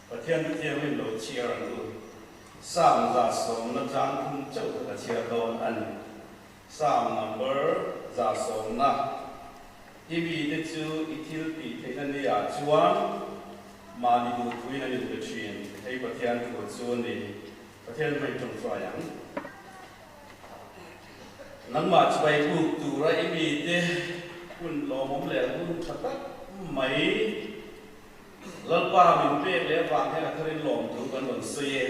Pathian Thuthianghlim lo chhiar ang u. Psalm 110 chang thum chauh kha ka chhiar dawn a ni. Psalm number 110. I mite chu i thil tih theihna ni ah chuan mahni duhthuin an inpe thin. Hei Pathian thu chu a ni. Pathian hmai tawngtai ang. Nangmah chibai buk tura i mite hun lawmawm leh hun tha tak mai Lalpa min pek leh avang hian a tharin lawmthu kan rawn sawi e.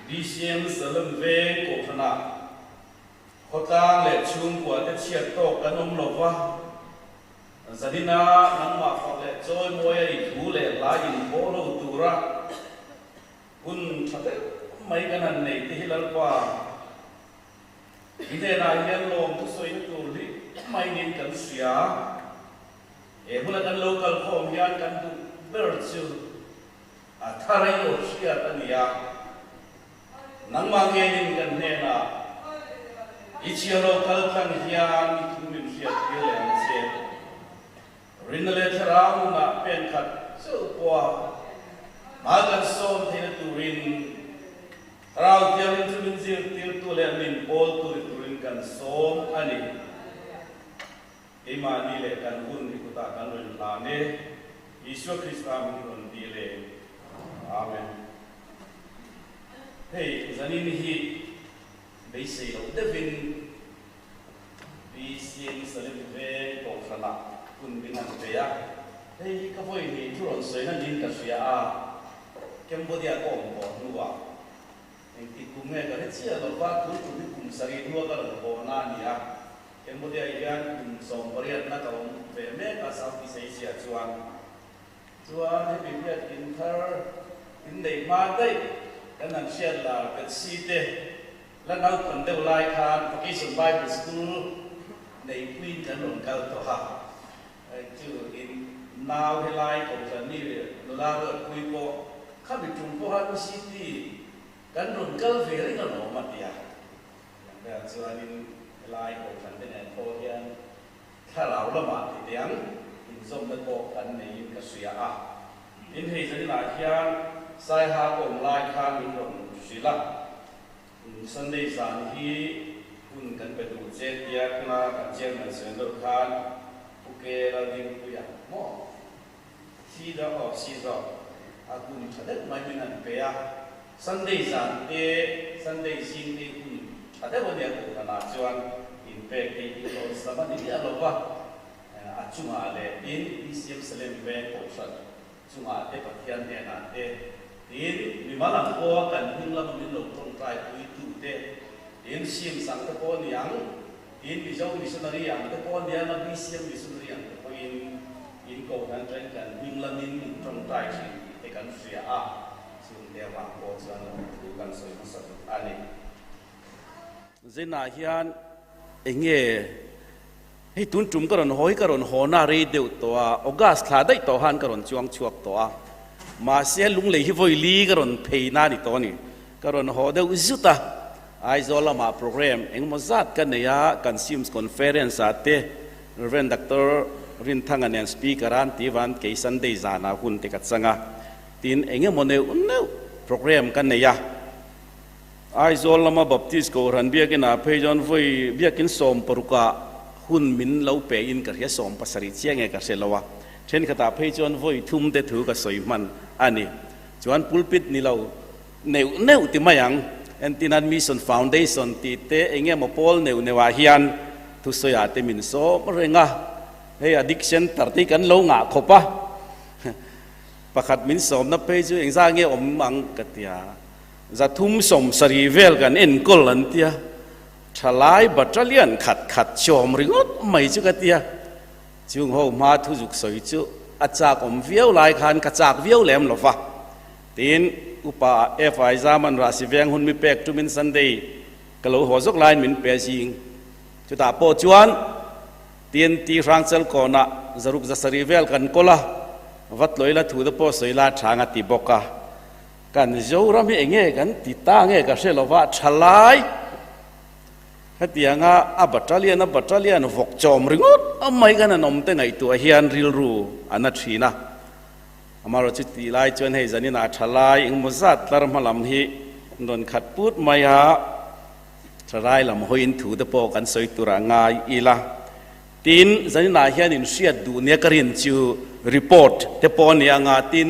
BCM Salem veng kohhranah khawtlang leh chhungkua te chhiat tawk kan awm lo va, zanina nangmah fak leh chawimawi a i thu leh hla inpawh lo tura hun tha deuh mai kan han neih te hi Lalpa i hnenah hian lawmthu sawina tur hi mai niin kan hria. He hmuna kan lo kal khawm hian kan duh ber chu a thar i aw hriat a ni a, nangmah ngeiin kan hnenah i chhiar lo kal tlang hian i thu min hriat tir leh ang che. Rinna leh thlarau nunah pen khat chauh pawha hma kan sawm theihna turin Thlarau Thianghlim chu min zirtirtu leh min pawltu ni turin kan sawm a ni. Keimahni leh kan hun i kutah kan rawn hlan e, Isua Krista hming rawn dil e. Amen. Hei zanin hi beisei loh deuhin BCM Salim Veng Kohhranah hun min han pe a, hei hi ka vawi hnih thu rawn sawina niin ka hria a, Cambodia ka awm tawh hnuah engtik kum nge ka hre chiah lova, tun tum hi kum sarih hnua ka rawn haw na a ni a. Cambodia hian kum 18 na ka awm ve mek a, South East Asia chuan. Chuan hemi biak in thar in neih hma daih kan han hriat lar Betsy te la naupang deuh lai khan Vacation Bible School neihpuiin kan rawn kal tawh a. Chu in nau helai kohhran mi nula ruatpui pawh khami tum pawha UCT kan rawn kal ve reng alawm a ti a. Engber chuanin helai kohhran te nen pawh hian thlarau lamah ti teh ang inzawmna pawh kan neiin ka hria a. Tin, hei zaninah hian Saiha ka awm lai khan min rawn hrilh a, Sunday zan hi hun kan pe duh che tia tuna kan chairman sawi deuh khan Pu Ke Laldingpuia maw Thi deuh aw si zawk a hun tha deuh mai min han pe a, Sunday zan te Sunday zing te hun tha deuh a nia kohhranah chuan inpek te hi awlsam a ni miah lo va, a chungah leh tin BCM Salem Veng kohhran chungah te Pathian hnenah te tin mimal ang pawha kan hming lama min lo tawngtai pui tu te tin sim sang te pawh a ni ang. Tin, Mizo missionary ang te pawh ania nga BCM missionary ang te pawhin in kohhran atangin kan hming lamin min tawngtai thin tih te kan hria a, chung te avang pawh chuan lo thu kan sawi hmasa duh a ni. Zenah hian eng nge hei tun tum ka rawn haw hi ka rawn haw na rei deuh tawh a, August thla daih tawh khan ka rawn chuang chhuak tawh a, mahse lunglei hi vawi li ka rawn phei na a ni tawh a ni, ka rawn haw deuh zut a. Aizawl lamah programme engemaw zat ka nei a, kan SIMS conference ah te Rev. Doctor Rinthanga nen speaker a an ti van kei Sunday zanah hun te ka chang a, tin engemaw neuh neuh programme ka nei a. Aizawl lama Baptist Kohhran biakin ah phei chuan vawi biakin 16 ah hun min lo pe in ka hria, 17 chiang nge ka hre lo a, thenkhatah phei chuan vawi thum te thu ka sawi hman a ni. Chuan pulpit ni lo Neuh neuh ti mai ang. Entinan Mission Foundation tih te eng emaw pawl neuh neuh ah hian thusawi ah te min sawm reng a, hei addiction tar te hi kan lo ngah khawp a, pakhat min sawmna phei chu engzah nge awm ang ka ti a, 370 vel kan enkawl an ti a, thalai battalion khat khat chawm ringawt mai chu ka ti a, chung ho hma thu zuk sawi chu a chak awm viau lai khan ka chak viau lem lo va. Tin, Upa FI Zaman Rahsi veng hun mi pek tumin Sunday ka lo haw zawk laiin min pe zing. Chutah pawh chuan TNT Hrangchal kawnah zaruk 700 vel kan kawl a, va tlawih la thu te pawh sawi la tha nga ti bawk a. Kan Zoram hi enge kan ti ta nge ka hre lova, thalai hetianga a battalion a battalion vawk chawm ringawt mai kan han awm te ngaihtuah hian rilru a na thin a. Amaherawh chu tih lai chuan hei zanin ah tha lai engmaw zat tlar hma lam hi rawn khat put mai a, thalai lam hawiin thu te pawh kan sawi tur ah ngai ila. Tin, zanin ah hian in hriat duh nia ka rin chu report te pawh a ni anga tin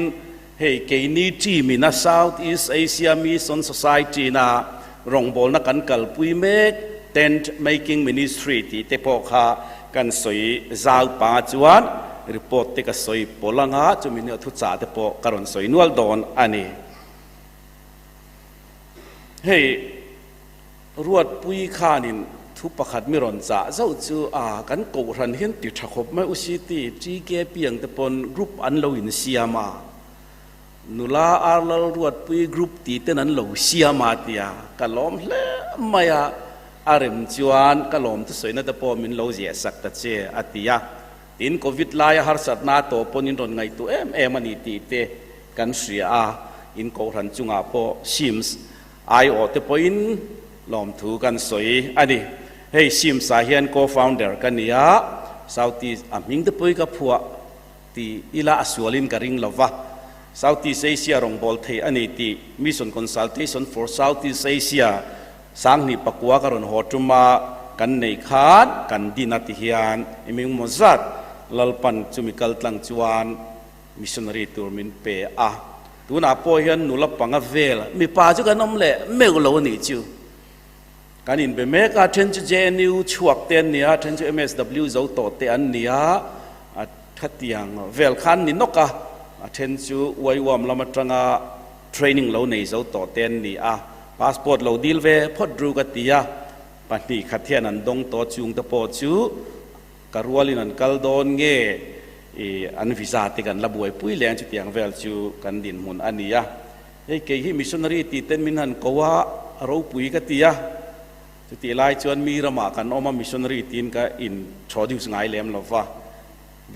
hei keini team in a South East Asia Mission Society na rawngbawlna kan kalpui mek Tent Making Ministry tih te pawh kha kan sawi zau panga chuan report te ka sawi pawlh anga chumi nia thuchah te pawh ka rawn sawi nual dawn a ni. Hei Ruatpui khanin thu pakhat mi rawn chah zauh chu a kan kohhran hian ti tha khawp mai u si ti TKP ang te pawn group an lo insiam a. Nula Arlal Ruatpui group tih ten an lo siam a tia ka lawm hle mai a, a rem chuan ka lawm thusawina te pawh min lo ziah sak ta che a ti a. Tin, Covid laia harsatna a tawh pawn in rawn ngaihtuah em em a ni tih te kan hria a, in kohhran chungah pawh SIMS aiawh te pawhin lawmthu kan sawi a ni. Hei SIMS ah hian co-founder ka ni a, Southeast a hming te pawhin ka phuah. Ti ila a sualin ka ring lova, Southeast Asia rawngbâwl thei a ni tih Mission Consultation for Southeast Asia 2009 ka rawn haw ṭuma kan nei khan kan din a ti hian i mingmaw zat Lalpan chumi kal tlang chuan missionary tur min pe a. Tunah pawh hian nula panga vel mipa chu kan awm leh meuh lo a nih chu. Kan inbe mek a, then chu JNU chhuak te an ni a, then chu MSW zo tawh te an ni a, a khatiang vel kha an ni nawk a, a then chu YWAM lam atanga training lo nei zo tawh te an ni a, passport lo dil ve phawt ru ka ti a, 2 khat hian an dawng tawh chung te pawh chu ka rualin an kal dawn nge i an visa te kan la buaipui leng chutiang vel chu kan dinhmun a ni a. Hei kei hi missionary tih ten min han ko a, a ropui ka ti a. Chutih lai chuan mi ramah kan awm a, missionary tiin ka introduce ngai lem lo va.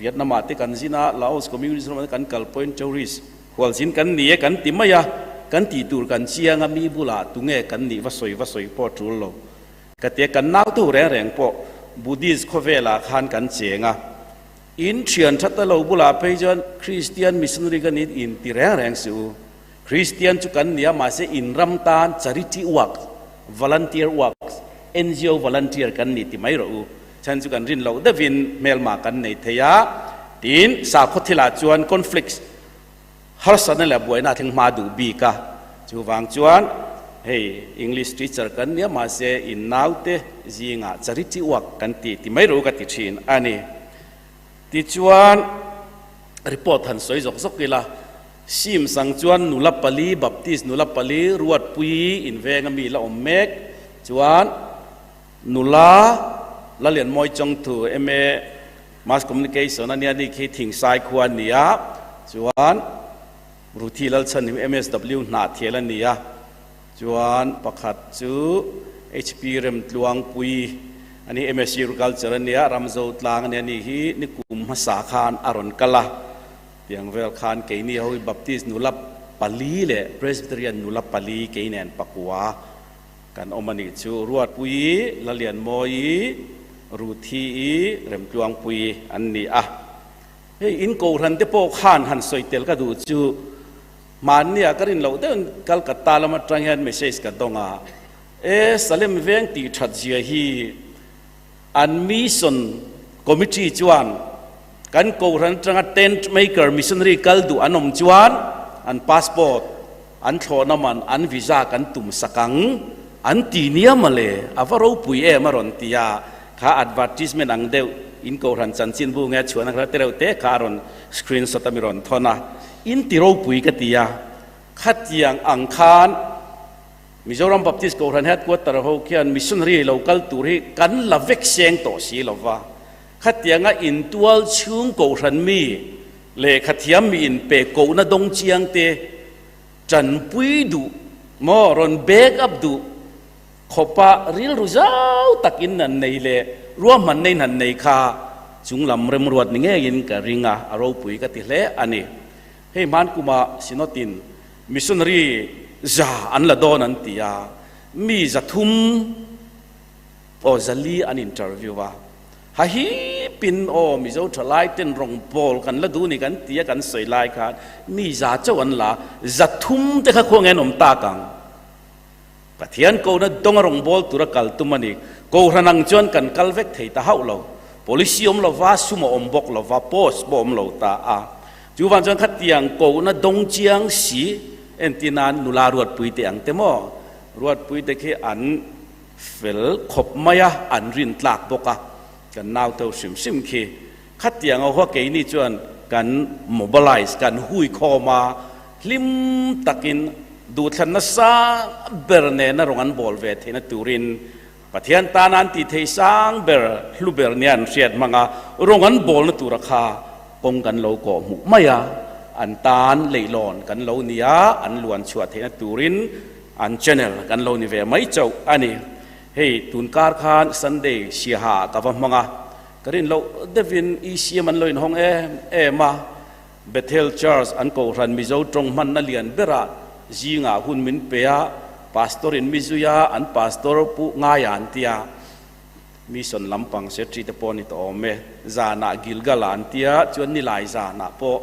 Vietnam ah te kan zin a, Laos communist ramah te kan kal pawhin tourist khualzin kan ni e kan ti mai a, kan tih tur kan chiang a, mi bulah tunge kan nih va sawi va sawi pawh a tul lo. Ka ti a, kan nautu reng reng pawh Buddhist khawvelah khan kan cheng a. In thian tha ta lo bulah phei chuan Kristian missionary ka nih in ti reng reng si u. Kristian chu kan nia mahse in ram tan charity work, volunteer works, NGO volunteer kan ni ti mai rawh u. Chhan chu kan rin loh deuhin hmelma kan nei thei a. Tin, sakhaw thilah chuan conflicts harsatna leh buaina a thleng hma duh bik a. Chuvang chuan hei English teacher kan nia mahse in naute zingah charity work kan ti ti mai rawh u ka ti thin a ni. Tichuan report han sawi zawk zawk ila, Sim sang chuan nula pali, Baptist nula pali, Ruatpui invenga mi la awm mek chuan nula Lalianmawi Chawngthu MA Mass Communication a nia ni khi Thingsai khua a ni a, chuan Ruthi Lalchhan hi MSW hnahthial a ni a, chuan pakhat chu HP Remtluangpui a ni, MSc Agriculture a nia, Ramzo tlang a nia ni hi nikum hmasa khan a rawn kal a, tiang vel khan keini ho hi Baptist nula pali leh Presbyterian nula pali kei nen pakua Kan awm a nih chu Ruatpuii, Lalianmawii, Ruthii, Remtluangpuii an ni a. Hei in kohhran te pawh khan han sawi tel ka duh chu hmannia ka rin loh deuhin Calcutta lam atang hian message ka dawng a, E Salem veng tih that zia hi an mission committee chuan kan kohhran atanga tent maker missionary kal duh an awm chuan an passport An thlawhna man an visa kan tum sak ang an ti nia mawle, a va ropui em a rawn ti a, kha advertisement ang deuh in kohhran chanchinbu nge chhuahna kha tereuh te kha a rawn screenshot a mi rawn thawn a, in ti ropui ka ti a, khatiang ang khan Mizoram Baptist Kohhran Headquarter ho khian missionary lo kal tur hi kan la vek seng tawh si lova, khatianga intual chhung kohhran mi Lehkha thiam mi inpe kohna dawng chiang te tanpui duh maw rawn back up duh khawpa rilru zau takin an nei leh ruahman neiin han nei kha chunglam remruat ni ngeiin ka ring a, a ropui ka ti hle a ni. Hei hman kumah Synod-in missionary za an la dawn an ti a, mi 300 aw 400 an interview a. Ha hipin aw Mizo thalai ten rawng bawl kan la duh ni kan tia kan sawi lai khan mi za chauh an la, 300 te kha khuang en awm tak ang. Pathian kohna dawnga rawng bawl tura kal tum a ni. Kohhran ang chuan kan kal vek thei ta hauh lo. Policy awm lova, sum a awm bawk lova, post pawh awm lo ta a. Chuvang chuan khatiang kohna dawng chiang si entir nan nula ruatpui te ang te maw? Ruatpui te khi an fel khawp mai a, an rin tlak bawk a, kan nau tho hrim hrim khi. Khatiang a hua keini chuan kan mobilize, kan hui khawm a, hlim takin duhthlanna sang ber nena rawng an bawl ve theihna turin Pathian tana an tih theih sang ber, hlu ber nia an hriat hmang a, rawng an bawlna tura kha kawng kan lo kawh hmuh mai a, an tan leihlawn kan lo ni a, an luan chhuah theihna turin an channel kan lo ni ve mai chauh a ni. Hei tun kar khan Sunday Siaha ka va hmang a, ka rin loh deuhin ECM an lo inhawng em em a, Bethel Church an kohhran Mizo tawng hmanna lian berah zingah hun min pe a, Pastor in mi zui a, an Pastor pu ngaia an tia, Mission lampang Secretary te pawh a ni tawh awm e, zanah Gilgal ah an tia, chuan Nilai zanah pawh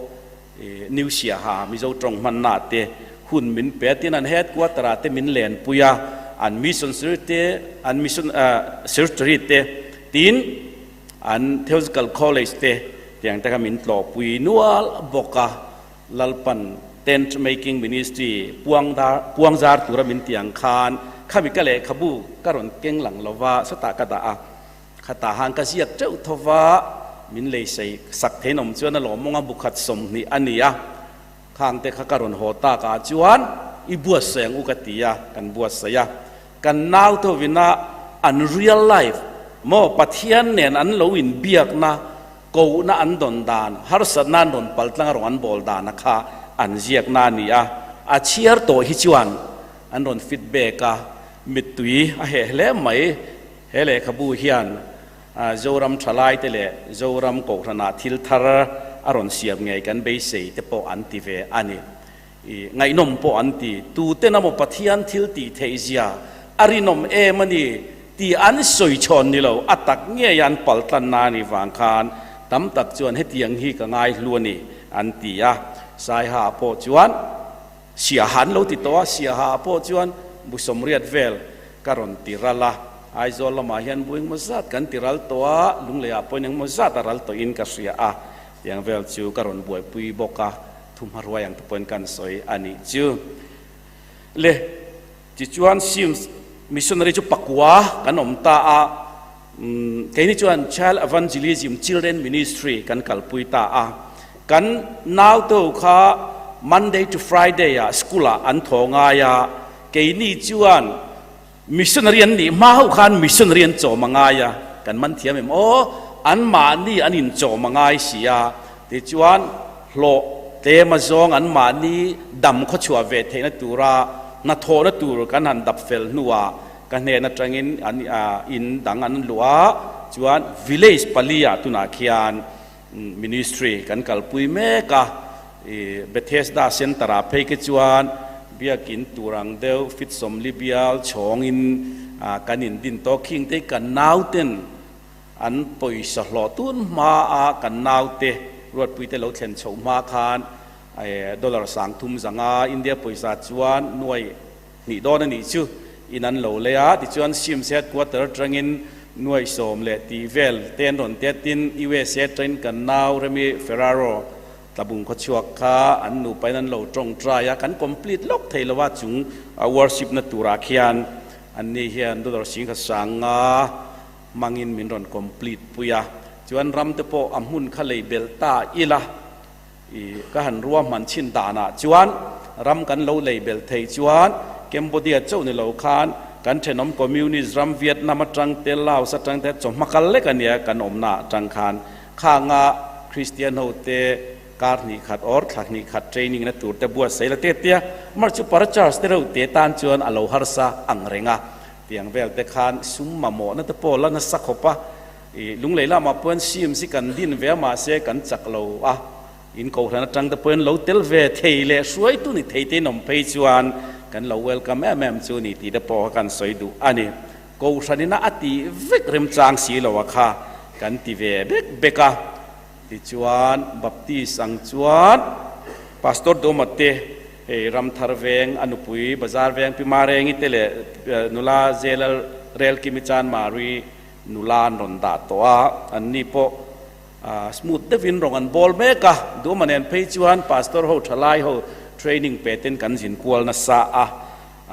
New Siaha Mizo tawng hmanna te hun min pe a, tin an Headquarter ah te min lenpui a, an Mission Secretary te, an Mission Secretary te tin An Theological College te tiang te kha min tlawhpui nual bawk a, Lalpan Tent Making Ministry puang dar puang zar tura min ti ang khan khami ka lehkhabu ka rawn keng lang lo va, sawtah ka dah a, khatah han ka ziak teuh tho va, min lei sei sak thein awm chuan a lawmawng a bukhat 20 a ni a, khang te kha ka rawn haw tak ah chuan i buatsaih ang u ka ti a, kan buatsaih a. Kan nau thovina an real life maw Pathian nen an lo inbiakna, kohna an dawn dan, harsatna an rawn paltlang a rawn an bawl dana kha an ziakna a ni a. A chhiar tawh hi chuan an rawn feedback a, mittui a heh hle mai. He lehkhabu hian Zoram thalaite leh Zoram Kohhranah thil thar a rawn siam ngei kan beisei te pawh an ti ve a ni. I ngaihnawm pawh an ti. Tuten amaw Pathian thil tih theih zia a rinawm em a ni tih an sawi chhawn ni lo, a tak ngei an paltlanna a nih vang khan tam tak chuan hetiang hi ka ngai hlu a ni an ti a. Saiha pawh chuan Siaha an lo ti tawh a, Siaha pawh chuan bu sawmriat vel ka rawn ti ral a. Aizawl lamah hian bu engemaw zat kan ti ral tawh a, Lungleiah pawhin engemaw zat a ral tawhin ka hria a, tiang vel chu ka rawn buaipui bawk a. Thu hmaruai ang te pawhin kan sawi a nih chu. Le, tichuan Sims missionary chu pakua kan awm ta a, keini chuan Child Evangelism Children Ministry kan kalpui ta a. Kan naute ho kha Monday to Friday ah school ah an thaw ngai a, keini chuan missionary an nih hma ho khan missionary an chawm a ngai a, kan man thiam em aw, anmahni an inchawm a ngai si a, tichuan hlawh tlem azawng anmahni dam khawchhuah ve theihna tura hnathawhna tur kan han dap fel hnuah ka hnen atangin an in dang an luh a, chuan village pali ah tunah khian ministry kan kalpui mek a, Bethesda Centre ah phei khi chuan biakin tur ang deuh fit sawmli bial chhawngin kan in din tawh khing te kan nauten an pawisa hlawh tun hma a kan naute ruatpui te lo thlen chhoh hma khan dollar 3000 a India pawisa chuan nuai hnih dawn a nih chu in an lo lei a, tichuan Sims headquarter atangin nuai sawm leh tih vel te an rawn tet tin USA atangin kan nau Remy Ferraro Tlabung khaw chhuak kha an nupa in an lo tawngtai a, kan complete lawk thei lo a, chung a worship na turah khian anni hian dollar singkhat sanga hmangin min rawn complete pui a, chuan ram te pawh a hmun kha lei belh ta ila i ka han ruahman chhin danah chuan ram kan lo lei belh thei chuan Cambodia chauh ni lo khan kan thenawm communist ram Vietnam atang te Laos atang te chawhma kal lek a nia kan awmna atang khan Khanga Kristian ho te kar hnih khat or thla hnih khat training na tur te buatsaih la te tia mar chu para church te reuh te tan chuan a lo harsa ang reng a, tiang vel te khan sum mamawh na te pawh la nasa khawp a, i lunglei lamah pawhin sim si kan din ve a mahse kan chak lo a, in kohhran atang te pawhin lo tel ve thei leh hruaitu ni thei te in awm phei chuan kan lo welcome em em chu ni tih te pawh kha kan sawi duh a ni. Kohhranina a tih vek remchang si lo a kha. kan ti ve bek bek a. Tichuan Baptist ang chuan Pastor Doma te hei Ramthar veng a nupui Bazar veng Pi Marengi te leh nula Zelal Relkimi Chanmari nula an rawn dah tawh a, anni pawh smooth deuhin rawng an bawl mek a. Duma nen phei chuan Pastor ho thalai ho training pe ten kan zin kual nasa a,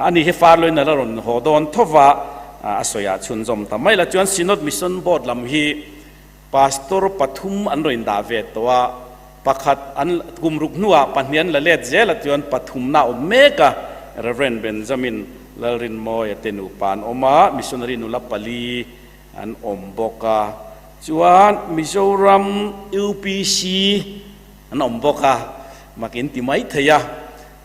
ani hi Farloin a la rawn haw dawn tho va, a sawiah chhunzawm ta mai la chuan Synod Mission Board lam hi Pastor pathum an rawn indah ve tawh a, pakhat an kum ruk hnuah pahnih an la let zel a chuan pathumna a awm mek a, Rev. Benjamin Lalrinmawia te nupa an awm a, missionary nula pali an awm bawk a, chuan Mizoram UPC an awm bawk a, mak in ti mai thei a,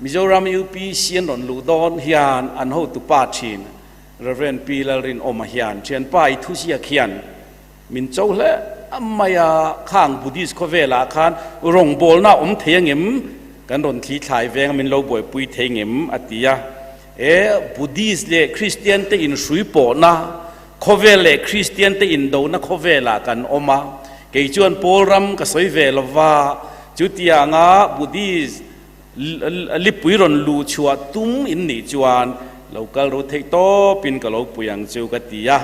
Mizoram UPC an rawn luh dawn hian an hotupa thin Rev. Pi Lalrinawma hian thianpa i thuziak hian Min cho hle mai a, khang Buddhist khawvelah khan rawngbawlna a awm thei angem? Kan rawn thli thlai veng a, min lo buaipui thei ngem? a ti a. E, Buddhist leh Kristian te inhrui pawhna khawvel leh Kristian te indona khawvelah kan awm a, kei chuan Paul ram ka sawi ve lo va, chutianga Buddhist lipui rawn luh chhuah tum in nih chuan lo kal ru theih tawpin ka lo pui ang chu ka ti a.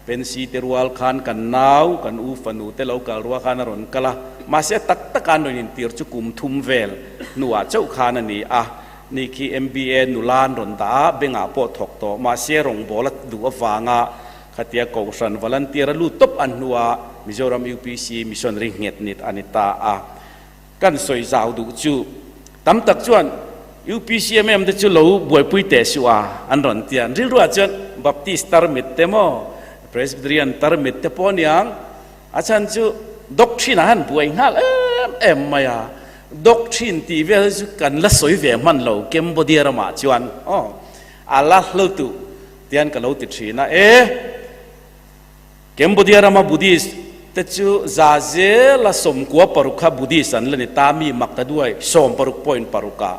Pensi te rual khan kan nau, kan u fanu te lo kal rual khan a rawn kal a, mahse tak taka an rawn intir chu kum thum vel hnuah chauh khan a ni a. Ni khi MBA nula an rawn dah a, bengah pawh thawk tawh, mahse rawngbâwl a duh avanga khatia Kohhran volunteer a lut tawp a hnuah Mizoram UPC missionary nghet nit a ni ta a. Kan sawi zau duh chu tam tak chuan UPCMM te chu lo buaipui teh suh a an rawn ti a, an rilruah chuan Baptist tarmit te maw Presbyterian tarmit te pawh aniang a chhan chu doctrine ah han buai nghal em em mai a, doctrine tih vel hi chu kan la sawi ve hman lo Cambodia ramah chuan aw a la hlo tuh tian ka lo ti thin a e. Cambodia rama Buddhist te chu za zela 96 kha Buddhist an la ni ta mi mak ta duai 60.6 ah.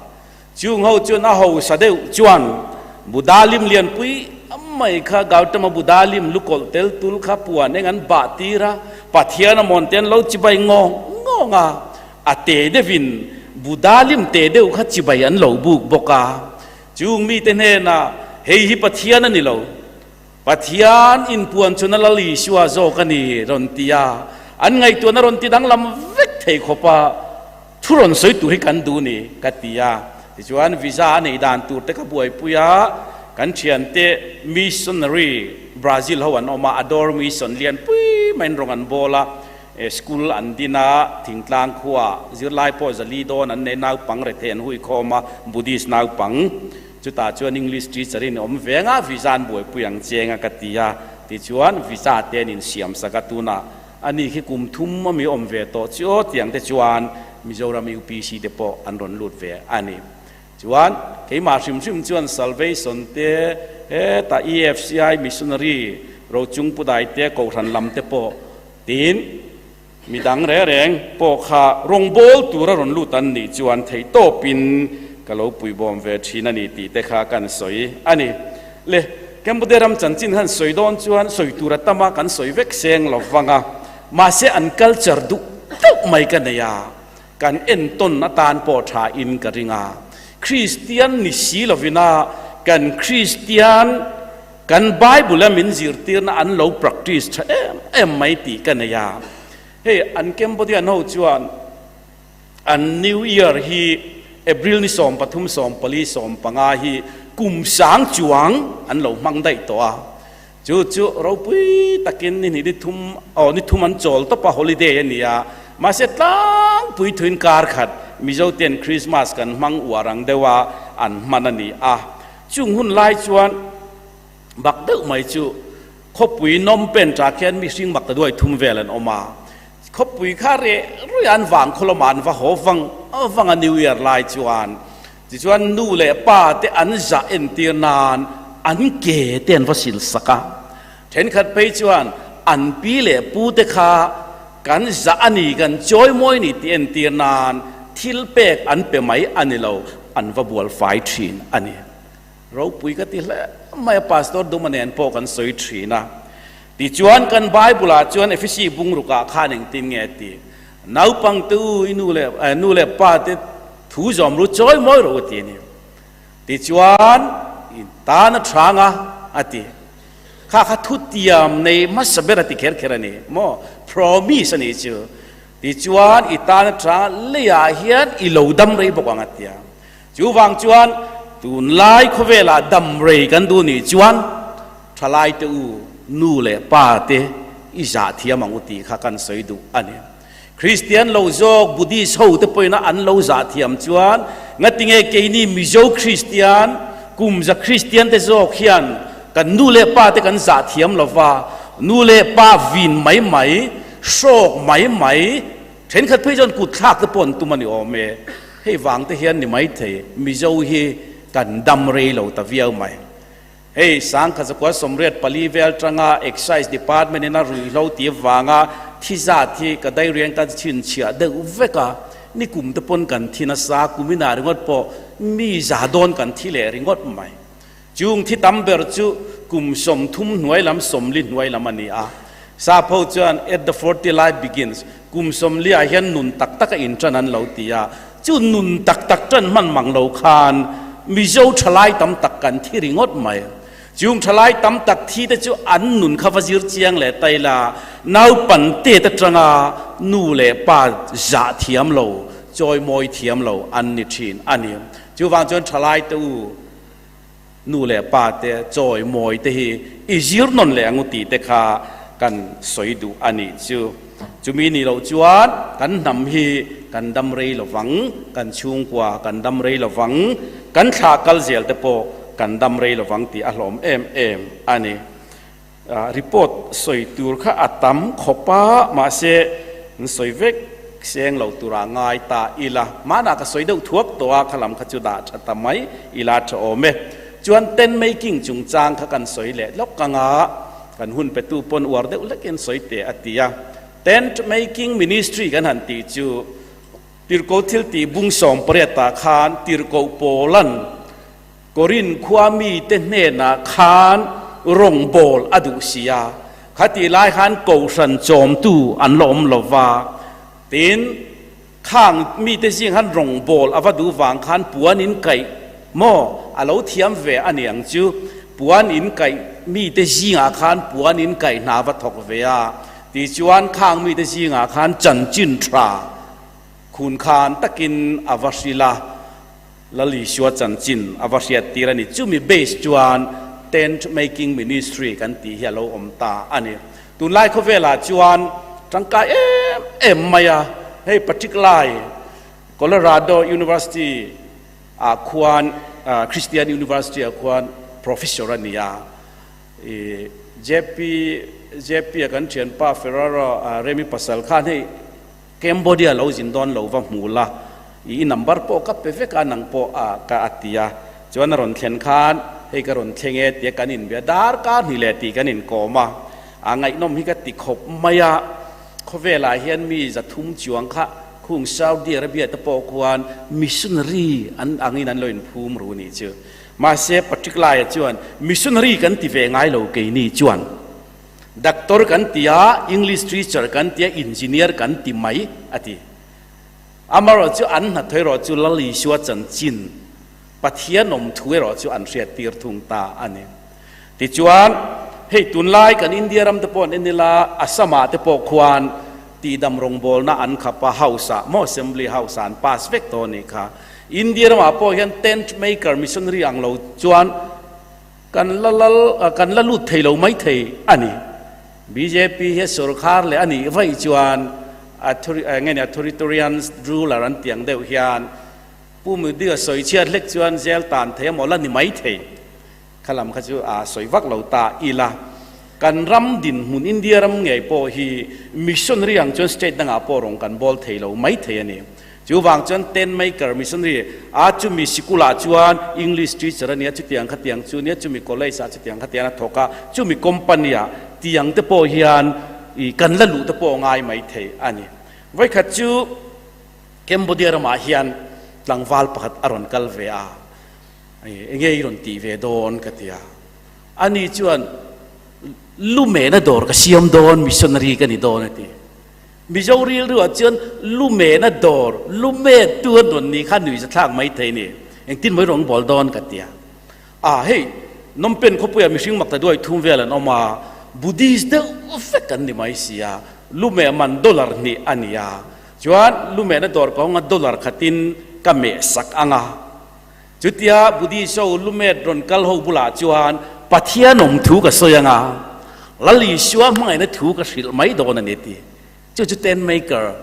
Chung ho chuan a hausa deuh chuan Buddha lim lianpui mai kha Gautama Buddha lim lukawlh tel tul kha puan eng an bah tir a, Pathian a mawn te an lo chibai ngawng ngawng a, a te deuhin Buddha lim te deuh kha chibai an lo buk bawk a. Chung mite hnenah hei hi Pathian a ni lo. Pathian inpuan chuna Lal Isua zawk a ni rawn ti a, an ngaihtuahna rawn ti danglam vek thei khawp a, thu rawn sawi tur hi kan duh ni ka ti a. Tichuan visa a neih dan tur te ka buaipui a, kan thiante missionary Brazil ho an awm a, Ador Mission lianpui maiin rawng an bawl a, school an din a, thingtlang khuaah zirlai pawh zali dawn an nei, naupang rethei an huikhawm a, Buddhist naupang. Chutah chuan English teacher in awm ve anga visa an buaipui ang cheng a ka ti a, tichuan visa te an insiam sak a, tunah ani khi kum thum ami awm ve tawh chu aw tiang te chuan Mizoram UPC te pawh an rawn lut ve a ni. Chuan keimah hrim hrim chuan Salvation te hetah EFCI Missionary Rochung Pudai te Kohhran lam te pawh tiin Midang reng reng pawh kha rawngbâwl tura rawn lut an nih chuan theihtawpin ka lo puibawm ve thin a ni tih te kha kan sawi a ni. Le, Cambodia ram chanchin han sawi dawn chuan sawi tur a tam a, kan sawi vek seng lo vang a, mahse an culture duh deuh mai ka nei a, kan entawn atan pawh tha in ka ring a. Kristian ni si lovina kan Kristian Kan Bible a min zirtirna an lo practice tha em em mai tih ka nei a. Hei an Cambodian ho chuan an New Year hi April ni 13, 14, 15 hi kum sang chuang an lo hmang daih tawh a. Chu chu ropui takin ni hnih ni thum aw ni thum an chawl tawp a holiday a ni a. Mahse tlangpui thuin kar khat Mizo ten Christmas kan hmang uar ang deuh a an hman a ni a. Chung hun lai chuan bak deuh mai chu khawpui nawm pen ta khian mihring mak ta duai thum vel an awm a, khawpui kha reh ruih an vang khaw lamah an va haw vang vang a New Year lai chuan tichuan nu leh pa te an zah entir nan an ke te an va sil sak a, thenkhat phei chuan an pi leh pu te kha kan zah a ni kan chawimawi ni tih entir nan thil pek an pe mai a ni lo. An va bual fai thin a ni. Ropui ka ti hle mai a, Pastor Duma nen pawh kan sawi thin a. Tichuan kan Bible ah chuan Efesi bungrukah khan engtin nge a ti? Naupangte u, i nu leh nu leh pa te thu zawm ru chawi mawi rawh u ti a ni. Tichuan i tan a thang a, a ti. Kha kha thutiam nei hmasa ber a ti kher kher a ni maw? Promise a nih chu. Tichuan i tan a thang a, leiah hian i lo dam rei bawk ang a ti a. Chuvang chuan tunlai khawvelah dam rei kan duh nih chuan thalaite u, nu leh pa te i zah thiam ang u tih kha kan sawi duh a ni. Kristian lo zawk Buddhist ho te pawhin an lo zah thiam chuan ngatinge keini Mizo Kristian, kum za Kristian te zawk hian kan nu leh pa te kan zah thiam lo va, nu leh pa vin mai mai, hrawk mai mai, Thenkhat phei chuan kut thlak te pawh an tum a ni awm e. Hei vang te hian ni maithei Mizo hi kan dam rei lo ta viau mai. Hei Sangkhat zakua 84 vel tanga Excise Department in a ruihhlo ti vanga thi zat hi ka dairian ka chhinchhiah deuh vek a, ni kum te pawn kan thi nasa, kum inah ringawt pawh mi za dawn kan thi leh ringawt mai. Chung thi tam ber chu kum 30 hnuai lam 40 hnuai lam a ni a. Sapho chuan at the 40 life begins, kum 40 ah hian nun tak tak a inṭan an lo ti a. Chu nun tak tak ṭan hman mang lo khan Mizo ṭhalai tam tak kan thi ringawt mai. Chung ṭhalai tam tak thi te chu an nun kha va zir chiang leh tai la, naupan tet aṭanga nu leh pa zah thiam lo, chawimawi thiam lo an ni ṭhin a ni. Chuvang chuan ṭhalai te u, Nu leh pa te chawi mawi te hi i zir nawn leh ang u tih te kha kan sawi duh a nih chu. Chumi nih loh chuan kan hnam hi kan dam rei lo vang, kan chhungkua kan dam rei lo vang, kan thlah kal zel te pawh kan dam rei lo vang tih a hlawm em em a ni. Report sawi tur kha a tam khawp a, mahse an sawi vek seng lo turah ngai ta ila. Hmanah ka sawi deuh thuak tawh a, kha lam kha chu dah tha ta mai ila tha awm e. Chuan tent making chungchang kha kan sawi leh lawk ang a, kan hun petu pawn uar deuh hlekin sawi teh a ti a. Tent making ministry kan han tih chu Tirhkoh thiltih bung 18 ah khan Tirhkoh Paula'n Korin khua mite hnenah khan rawngbâwl a duh si a, khatih lai khan kohhran chawmtu an la awm lo va. Tin, khang mite zing khan rawngbâwl a va duh vang khan puan in kaih maw a lo thiam ve a ni ang chu. Puan in kaih mite zingah khan puan in kaih hna va thawk ve a, tichuan khang mite zingah khan chanchin tha khun khan takin a va hrilh a. Lal Isua chanchin a va hriat tir a ni. Chumi base chuan Tent Making Ministry kan tih hi a lo awm ta a ni. Tunlai khawvelah chuan tangkai em em mai a, hei particular Colorado University ah khuan Christian University ah khuan Professor a ni a, i JP JP a kan thianpa Ferraro Remi pasal khan hei Cambodia lo zin dawn lo va hmu la, i number pawh ka pe vek a, nang pawh a ka a ti a. Chuan a rawn thlen khan, hei ka rawn thleng e tia kan inbia, darkar hnih leh tih kan inkawm a, a ngaihnawm hi ka ti khawp mai a. Khawvelah hian mi 300 chuang kha khung Saudi Arabia te pawh khuan missionary an angin an lo inphum ru nih chu. Mahse Patrick Laia chuan missionary kan ti ve ngai lo keini chuan. Doctor kan ti a, English teacher kan ti a, engineer kan ti mai, a ti. Amaherawh chu an hnathawh erawh chu Lal Isua chanchin, Pathian awm thu erawh chu an hriattir thung ta a ni. Tichuan, hei tunlai kan India ram te pawh an en ila, Assam ah te pawh khuan tihdam rawngbawlna an khap a, House ah maw Assembly House ah an pass vek tawh a nih kha. India ramah pawh hian tent maker missionary ang lo chuan, Kan la lal, kan la lut thei lo mai thei a ni. Bjp hi sorkar leh a nih vaih chuan nge ni authoritarian ruler an tih ang deuh hian Pu Modi a sawi chhiat hlek chuan jail tan thei emaw la ni mai thei. Kha lam kha chu a sawi vak lo ta ila. Kan ram dinhmun India ram ngei pawh hi missionary ang chuan state dangah pawh rawn kan bawl thei lo mai thei a ni. Chuvang chuan tent maker missionary a chumi sikulah chuan English teacher a nia, chutiang khatiang chu nia, chumi college ah chutiang khatiang a thawk a, chumi company ah tiang te pawh hian i kan la luh te pawh ngai mai thei a ni. Vawikhat chu Cambodia ramah hian tlangval pakhat a rawn kal ve a, enge i rawn tih ve dawn ka ti a, ani chuan. Lumena dawr ka siam dawn, missionary ka ni dawn a ti. Mizo rilru ah chuan lumena dawr, lume tu an rawn nih kha nuihza thlak mai thei ni. Engtin mawi rawng bawl dawn ka tia. A hei, Phnom Penh khawpuiah mihring makta duai thum vel an awm a, Buddhist deuh vek an ni mai sia, lume man dollar hnih a ni a. Chuan lumena dawr ka hawnga dollar khatin ka meh sak ang a. Chutia Buddhist ho lumet rawn kal ho bulah chuan Pathian awm thu ka sawi ang a, Lal Isua hmangaihna thu ka hrilh mai dawn a ni ti. Chu chu tent maker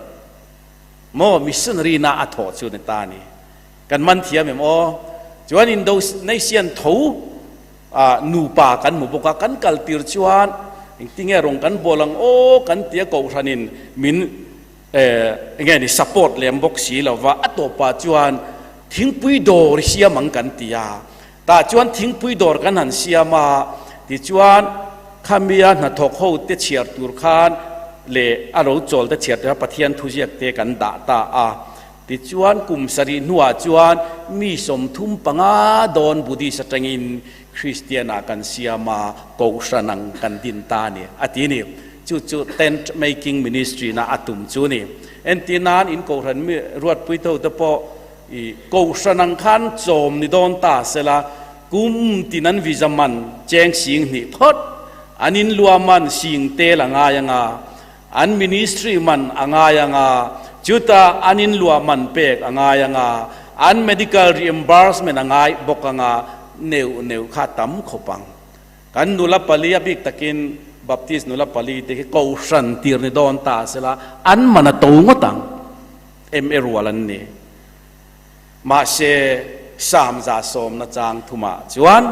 maw missionary na a thawh chu ni ta a ni. Kan man thiam em aw? Chuan Indonesian tho nupa kan hmu bawk a, kan kal tir chuan engtinge rawng kan bawl ang aw kan tia kohhranin min Enge ni support lem bawk si lova a tawpah chuan thingpui dawr i siam ang kan ti a, tah chuan thingpui dawr kan han siam a, tichuan khamia hnathawk ho te chhiar tur khan leh a ro chawl te chhiar tur khan Pathian thuziak te kan dah ta a, tichuan kum sarih hnuah chuan mi 35 dawn Buddhist atangin Kristian ah kan siam a, Kohhran ang kan din ta a ni a ti a ni. Chu chu tent making ministry na a tum chu ni. Entir nan in Kohhran mi ruatpui tho te pawh i Kohhran ang khan chawm ni dawn ta sela kum tin an visa man cheng sing hnih phawt an in lua man sing tel a ngai anga an ministry man a ngai anga chuta an in lua man pek a ngai anga an medical reimbursement a ngai bawk anga neuh neuh kha tam khawp ang. Kan nula pali a bik takin Baptist nula pali te hi Kohhran tir ni dawn ta sela an man a to ngawt ang. Em e rual an ni. Mahse Psalm 100 chang thumah chuan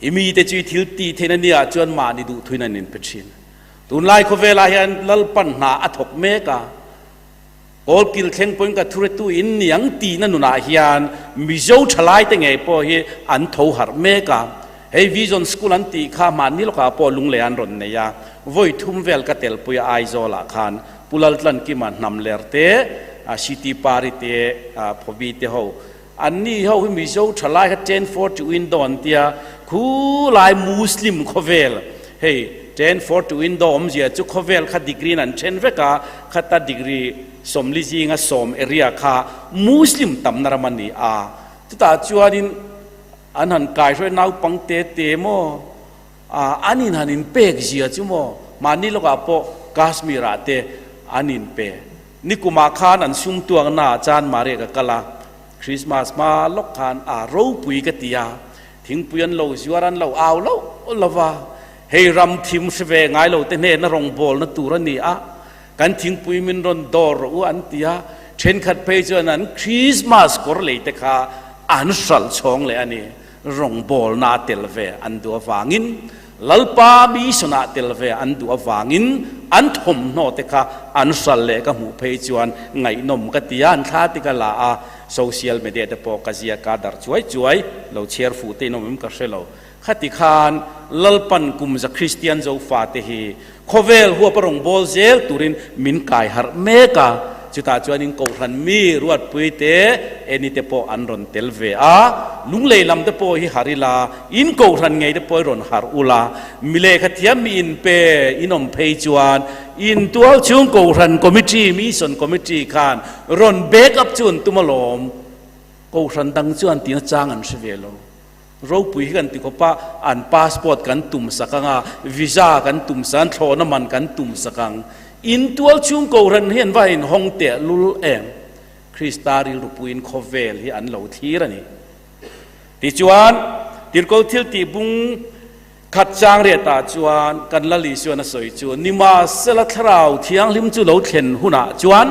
i mite chu i thil tih theihna nia chuan mahni duh thuin an inpe thin. Tunlai khawvelah hian Lalpan hna a thawk mek a. Kawl kil thleng pawhin ka thuretu in niang tihna nunah hian Mizo thalaite ngei pawh hi an tho harh mek a. Hei Vision School an tih kha mahni lawkah pawh lunglei an rawn nei a, vawi thum vel ka telpui a Aizawlah khan Pu Laltlankima Hnamler te, City Pari te, Phobi te ho anni ho hi Mizo thalai kha 1040 window an tia, khulai Muslim khawvel hei 1040 window awmzia chu khawvel kha degree in an then vek a, khata degree 40 zinga 10 area kha Muslim tamna ram a ni a, chutah chuanin an han kaihruai naupang te te maw an in han in pek zia chu maw mahni lawkah pawh Kashmir ah te an in pe. Nikumah khan an sum tuakna ah chan Maria ka kal a, Christmas hma lawk khan a ropui ka ti a, thingpui an lo zuar an lo au lo lo va, hei ram thim hre ve ngai lo te hnena rawngbawlna tur a ni a, kan thingpui min rawn dawr rawh u an ti a, thenkhat phei chuan an Christmas kawr lei te kha an hralh chhawng leh a ni, rawngbawlna a tel ve an duh avangin. Lalpa mission ah tel ve an duh avangin an thawmhnaw te kha an hral leh ka hmuh phei chuan ngaihnawm ka ti a, an thla te ka la a, social media te pawh ka ziak a darh chuai chuai, lo chhiar fuh te in awm em ka hre lo. Khati khan Lalpan kum za Kristian Zofa te hi Khawvel huap a rawn bawl zel turin min kai harh mek a, chutah chuanin Kohhran mi Ruatpui te Eni te pawh an rawn tel ve a, Lunglei lam te pawh hi harh ila, in Kohhran ngei te pawh hi rawn harh ula, mi lehkha thiam mi inpe in awm phei chuan in tual chhung Kohhran Committee, Mission Committee khan rawn back up chu an tum alawm, Kohhran dang chuan tihna chang an hre ve lo. Ropui hi kan ti khawp a, an passport kan tum sak ang a, visa kan tum sak ang, thlawhna man kan tum sak ang. In tual chhung Kohhran hi an va inhawng teh lul em? Krista rilru puiin khawvel hi an lo thlir a ni. Tichuan, Tirhkoh thil tih bung khat chang riatah chuan kan Lal Isuan a sawi chu, Nimahsela Thlarau Thianghlim chu lo thlen hunah chuan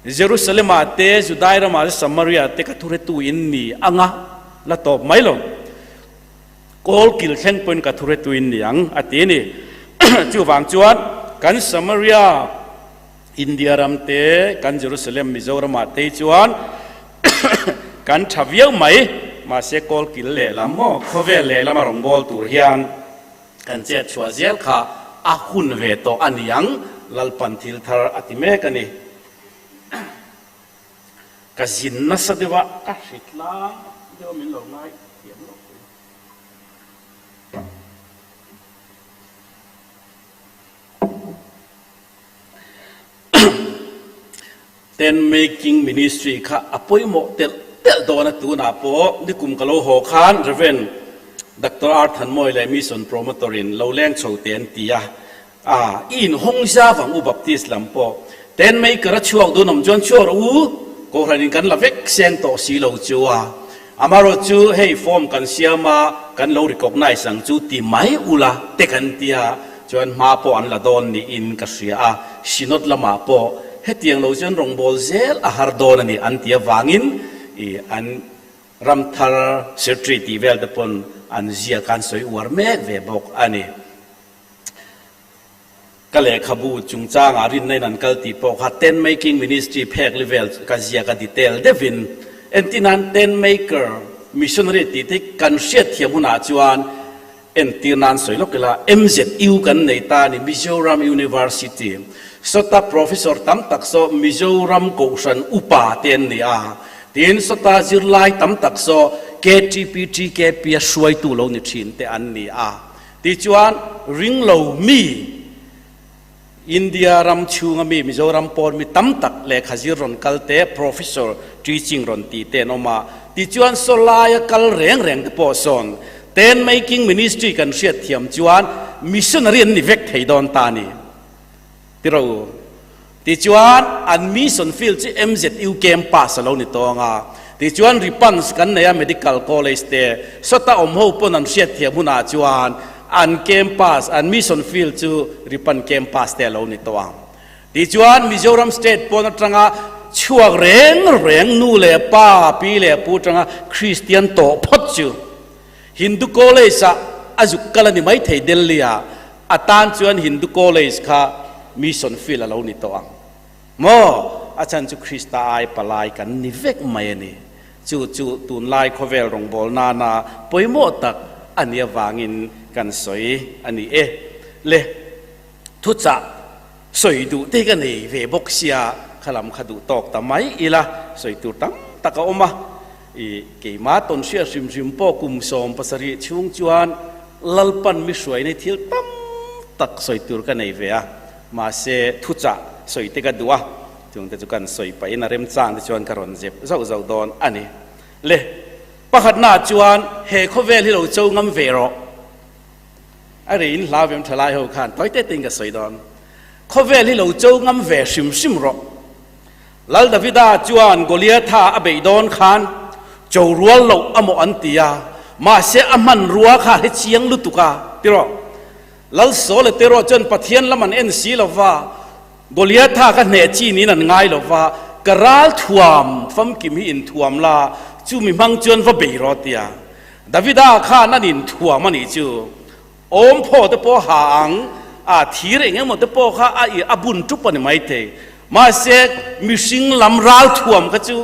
Jerusalem-ah te, Judai ramah te, Samaria te ka thuretu in ni ang a, la tawp mai lo. Kawl kil thleng pawhin ka thuretu in ni ang, a ti a ni. Chuvang chuan kan Samaria, India ram te, kan Jerusalem, Mizoramah te hi chuan kan tha viau mai, mahse kawl kil lehlam maw, khawvel lehlam a rawn bawl tur hian kan chet chhuah zel kha a hun ve tawh a ni ang, Lalpan thil thar a ti mek a ni. Ka zin nasa deuh a, ka hrit lai deuh a min lo ngai thiam lo pui. Tent making ministry kha a pawimawh telh telh dawn a, tunah pawh nikum ka lo haw khan Rev. Doctor R. Thanmawi leh Mission Promoter in lo leng chho te an ti a, a i inhawng zau ang u Baptist lam pawh tent maker a chhuak dun awm chuan chhuak rawh u, Kohhran in kan la vek seng tawh si lo chu a, amaherawh chu hei form kan siam a kan lo recognize ang chu ti mai ula te kan tia chuan hma pawh an la dawn niin ka hria a, Synod lamah pawh hetiang lo chuan rawngbâwl zel a har dawn a ni an ti avangin i an Ramthar Secretary tih vel te pawn an ziak a an sawi uar mek ve bawk a ni. Ka lehkhabu chungchangah rinna in an kal tih pawh kha Tent Making Ministry phek li vel ka ziak a detail deuhin. Entirnan Tent Maker Missionary tih te kan hriatthiam hunah chuan entir nan sawi lawk ila MZU kan nei ta a ni, Mizoram University. Sawta Professor tam tak saw Mizoram Kohhran upa te an ni a, tin sawta zirlai tam tak saw KTP, TKP a hruaitu lo ni thin te an ni a. Tichuan, ringlo mi, India ram chhunga mi, Mizoram pawn mi tam tak lehkha zir rawn kal te, Professor teaching rawn tih te an awm a. Tichuan, sawlaia kal reng reng te pawh sawn Tent Making Ministry kan hriat thiam chuan missionary an ni vek thei dawn ta a ni. Tiro u. Tichuan, an mission field chu MZU campus a lo ni tawng a. Tichuan, Ripans kan nei a Medical College te, sawta awm ho pawn an hriatthiam hunah chuan an campus, an mission field chu Ripan campus te a lo ni tawh ang. Tichuan, Mizoram state pawn atanga chhuak reng reng nu leh pa, pi leh pu atanga Kristian tawh phawt chu Hindu College ah a zuk kal a ni maithei Delhi ah. A tan chuan Hindu College kha mission field a lo ni tawh ang maw? A chhan chu Krista ai palai kan ni vek mai a ni. Chu chu tunlai khawvel rawngbâwl nana pawimawh tak a nih avangin kan sawi a ni e. Le, thuchah sawi duh te hi ka nei ve bawk sia, kha lam kha duh tawk ta mai ila sawi tur tam tak a awm a. I keimah tawn hriat hrim hrim pawh kum 70 chhung chuan Lalpan mi hruaina thil tam tak sawi tur ka nei ve a, mahse thuchah sawi te ka duh a, chungte chu kan sawi pahin a remchang te chuan ka rawn zep zauh zauh dawn a ni. Le, pakhatnaah chuan he khawvel hi lo cho ngam ve rawh. A reiin hlau vem thalai ho khan tawi te tein ka sawi dawn. Khawvel hi lo cho ngam ve hrim hrim rawh. Lal Davida chuan Goliatha a beih dawn khan cho rual loh a mawh an ti a, mahse a hmanrua kha he chiang lutuk a, ti rawh. Lal Saul-a te erawh chuan Pathian lam an en si lo va, Goliatha kha hneh chi niin an ngai lo va, ka ral thuam famkim hi inthuam la, chu mi hmang chuan va bei rawh ti a. Davida khan an inthuam a nih chu. Awm phaw te pawh ha ang a, thir eng emaw te pawh kha a i a bun tup a ni maithei. Mahse, mihring lam ral thuam kha chu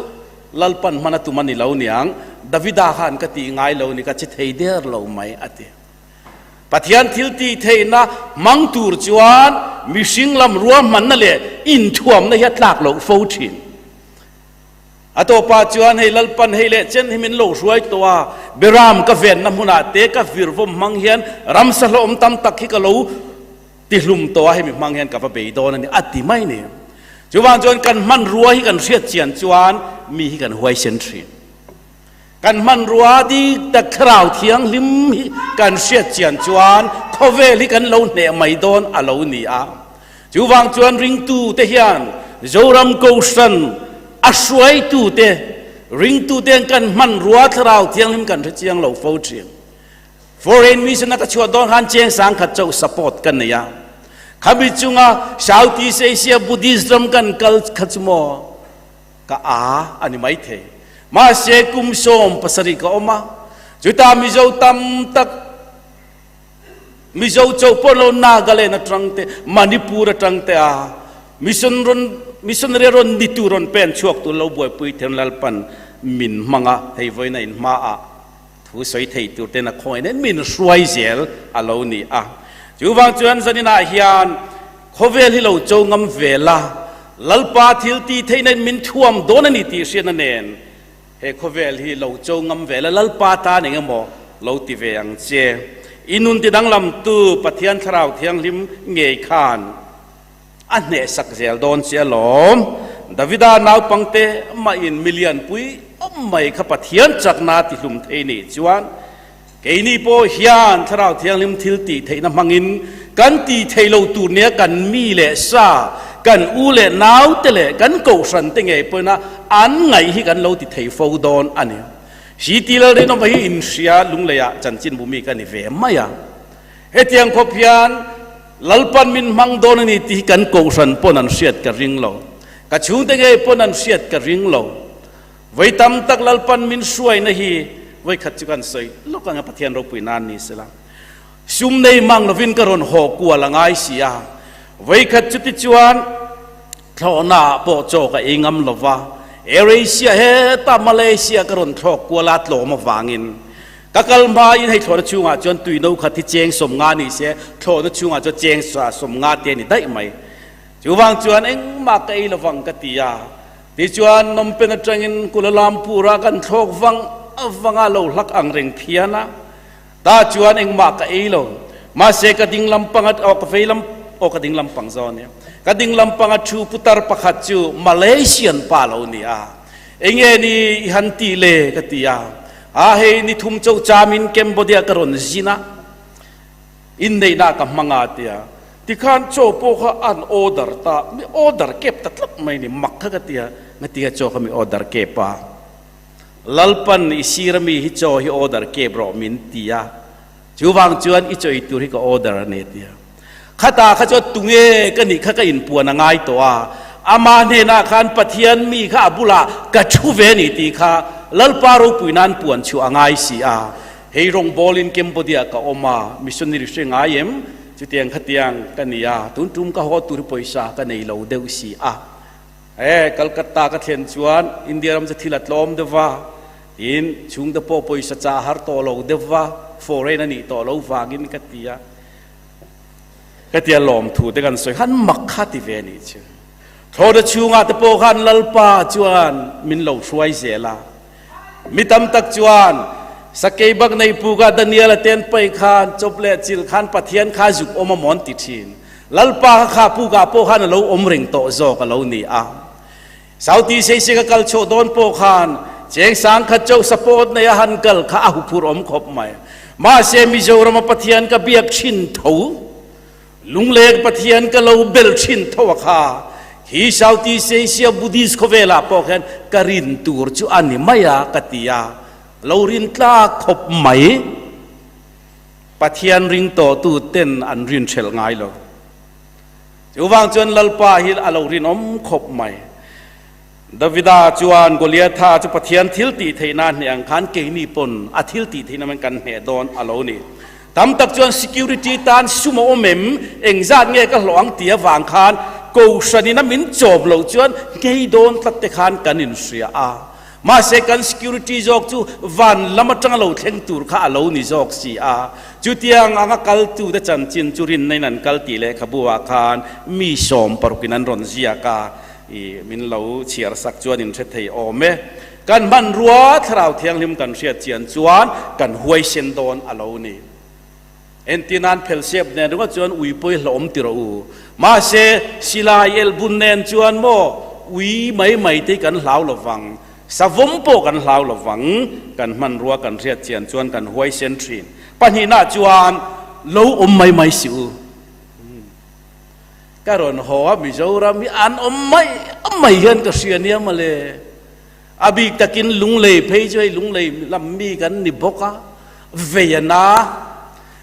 Lalpan hman a tum a ni lo niang, Davida khan ka tih ngai lo ni ka che thei der lo mai a ti. Pathian thil tih theihna hmang tur chuan mihring lam ruahmanna leh inthuamna hi a tlak loh fo thin. A tawpah chuan hei Lalpan hei leh chen hi min lo hruai tawh a, Beram ka venna hmunah te ka virvawm hmang hian ramsa hlawhawm tam tak hi ka lo tihlum tawh a, hemi hmang hian ka va bei dawn a ni a ti mai ni. Chuvang chuan kan hmanrua hi kan hriat chian chuan mi hi kan huaisen thin. Kan hmanrua dik tak thlarau thianghlim hi kan hriat chian chuan khawvel hi kan lo hneh mai dawn a lo ni a. Chuvang chuan ringtute hian Zoram Kohhran a hruaitute, ringtute kan hmanrua thlarau thianghlim kan hre chiang lo fo thin. Foreign mission a ka chhuah dawn khan cheng sangkhat chauh support ka nei a. Khami chunga South East Asia Buddhist ram kan kal kha chu maw ka a a ni maithei. Mahse kum 70 ka awm a, chutah Mizo tam tak, Mizo chauh pawh lo Nagaland atang te, Manipur atang te a mission rawn missionary rawn ni tur rawn pen chhuak tur lo buaipui then Lalpan min hmang a, hei vawiin a inhma ah thu sawi thei tur ten a khawngaih nen min hruai zel a lo ni a. Chuvang chuan zaninah hian khawvel hi lo cho ngam ve la, Lalpa thil ti theihna in min thuam dawn a ni tih hriatna nen He khawvel hi lo cho ngam ve la, Lalpa tan eng emaw lo ti ve ang che. I nun ti danglamtu Pathian Thlarau Thianghlim ngei khan a hnehsak zel dawn che alawm. Davida naupangte mahin milian pui awm mai kha Pathian chakna a tihlum thei nih chuan keini pawh hian Thlarau Thianghlim thil tih theihna hmangin kan ti thei lo tur nia kan mi leh sa, kan u leh naute leh kan kohhran te ngei pawhina an ngaih hi kan lo ti thei fo dawn a ni. Hiti Lalrinawma hi inhria lungleiah chanchinbu mi ka ni ve mai a. Hetiang khawp hian Lalpan min hmang dawn a ni tih hi kan kohhran pawn an hriat ka ring lo. Ka chhungte ngei pawn an hriat ka ring lo. Vawi tam tak Lalpan min hruaina hi vawi khat chu kan sawi lawk ang a, Pathian ropui nan ni sela. Sum nei mang lovin ka rawn haw kual a ngai si a. Vawi khat chuti chuan thlawhnaah pawh chaw ka ei ngam lo va, AirAsia heta Malaysia ka rawn thlawk kual a tlawm avangin Ka kal hmain hei thlawhna chhungah chuan tui no khat hi cheng 50 ni se, thlawhna chhungah chuan cheng 50 te a ni daih mai. Chuvang chuan engmah ka ei lovang ka ti a. Tichuan Phnom Penh atangin Kuala Lumpur-ah kan thlawk vang vang a, lo hlak ang reng phian a. Tah chuan engmah ka ei lo. Mahse ka ding lampang a, aw ka vei lam, aw ka ding lampang zawn nia. Ka ding lampanga thu putar pakhat chu Malaysian pa lo ni a. Enge ni i han tih le ka ti a. A hei ni thum chauh chamin Cambodia ka rawn zin a, inneihna ka hmang a tia. Tikhan chaw pawh kha an order ta, mi order kep ta tlat mai ni, mak kha ka tia, ngatinge chaw kha mi order kep a? Lalpan i sir ami hi chaw hi order kep rawh min ti a, chuvang chuan i chaw ei tur hi ka order a ni tia. Khatah kha chuan tunge ka nih kha ka inpuan a ngai tawh a, amah hnenah khan Pathian mi kha a bulah ka thu ve ni tih kha Lalpa ropui nan puan chhuah a ngai si a. Hei rawngbawlin Cambodia ka awm a, missionary hre ngai em? Chutiang khatiang ka ni a, tun tum ka haw tur hi pawisa ka nei lo deuh si a. E, Calcutta ka thlen chuan India ram chu thil a tlawm deuh va, tin chhungte pawh pawisa chah har tawh lo deuh va, foreign a nih tawh lo vangin ka ti a. Hetia lawmthu te kan sawi khan mak kha ti ve nih chu. Thlawhna chhungah te pawh khan Lalpa chuan min lo hruai zel a. Mi tam tak chuan Sakei bak nei puka Daniel-a te an paih khan chawp leh chilh khan Pathian kha zuk awm a mawn ti thin. Lalpa kha kha pukah pawh khan a lo awm reng tawh zawk a lo ni a. South East Asia ka kal chhuah dawn pawh khan cheng sangkhat chauh support nei a han kal kha a huphurh awm khawp mai. Mahse Mizoram a Pathian ka biak thin tho, Lungleng Pathian ka lo bel thin tho a kha hi South East Asia Buddhist khawvelah pawh khian ka rin tur chu a ni mai a ka ti a, lo rin tlak khawp mai. Pathian ring tawhtu ten an rin hrelh ngai lo. Chuvang chuan Lalpa hi a lo rinawm khawp mai. Davida chuan Goliatha chu Pathian thil tih theihna hneh ang khan keini pawn a thil tih theihna man kan hneh dawn a lo ni. Tam tak chuan security tan sum a awm em, engzat nge ka hlawh ang tih avang khan Kohhranin a min chawm loh chuan nghei dawn tlat te khan kan inhria a. Mahse kan security zawk chu van lam atanga lo thleng tur kha a lo ni zawk si a. Chutiang anga kaltute chanchin chu rinna in an kal tih lehkhabu ah khan mi 60 in an rawn ziak a, i min lo chhiar sak chuan in hre thei awm e. Kan hmanrua Thlarau Thianghlim kan hriat chian chuan kan huaisen dawn a lo ni. Entirnan phelsiap nen ringawt chuan ui pawi hlawm ti rawh u. Mahse, silai elbun nen chuan maw ui mai mai te hi kan hlau lo vang, savawm pawh kan hlau lo vang, kan hmanrua kan hriat chian chuan kan huaisen thin. Pahnihna chuan lo awm mai mai si u. Ka rawn haw a, Mizoram hi an awm mai mai hian ka hria nia mawle. A bik takin Lunglei phei chu hei Lunglei lam mi kan ni bawk a, veiana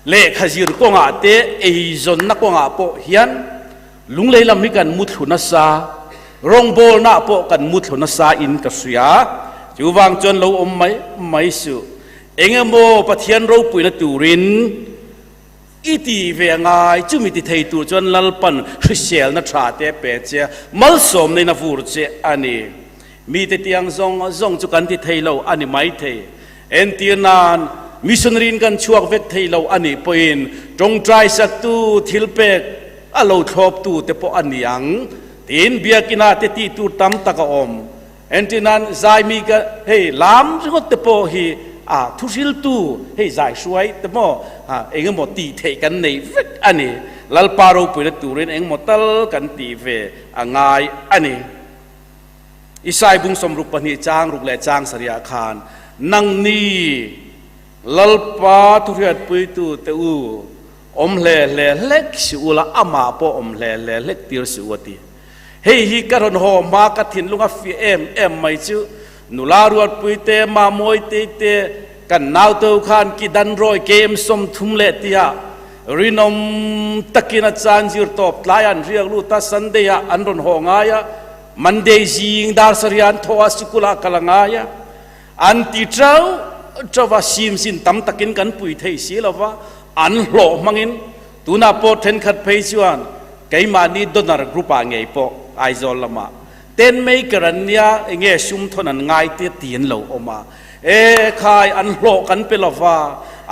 lehkha zir kawngah te eizawnna kawngah pawh hian Lunglei lam hi kan mu thlu nasa, rawngbawlna pawh kan mu thlu nasa in ka hria. Chuvang chuan lo awm mai mai suh. Engemaw Pathian ropuina turin I ti ve ngai, chumi ti thei tur chuan Lalpan hriselna tha te a pe che a, malsawmna in a vur che a ni. Mite tiang zawng zawng chu kan ti thei lo a ni mai thei. Entir nan, missionary in kan chhuak vek thei lo a nih pawhin tawngtai saktu thilpek a lo thlawptu te pawh a ni ang. Tin, biakina te tih tur tam tak a awm. Entir nan, zaimi ka hei lam ringawt te pawh hi a thuhriltu hei zai hruai te maw eng emaw tih theih kan nei vek a ni. Lalpa ropuina turin eng emaw tal kan tih ve a ngai a ni. Isai bung 62 chang ruk leh chang sarih ah khan, Nangni Lalpa thuhriatpuitu te u, awm hle hle hlek si ula, amah pawh awm hle hle hlek tir si u a ti. Hei hi ka rawn haw hma ka thinlung a fiah em em mai chu, nula ruatpui te, mamawi te te, kan naute khan ki dan rawi kem 30 leh tia rinawm takin a chan zir tawp tlai an riak lut a, Sunday ah an rawn haw ngai a, Monday zing dar sarih an thaw a, sikul ah kal a ngai a, an ti teuh teuh a, sim sin tam takin kan pui thei si lo va, an hlawh hmangin tunah pawh thenkhat phei chuan keimahni donor group ah ngei pawh Aizawl lamah tent maker an nia enge sum thawn an ngai te ti an lo awm a, e khai an hlawh kan pe lo va,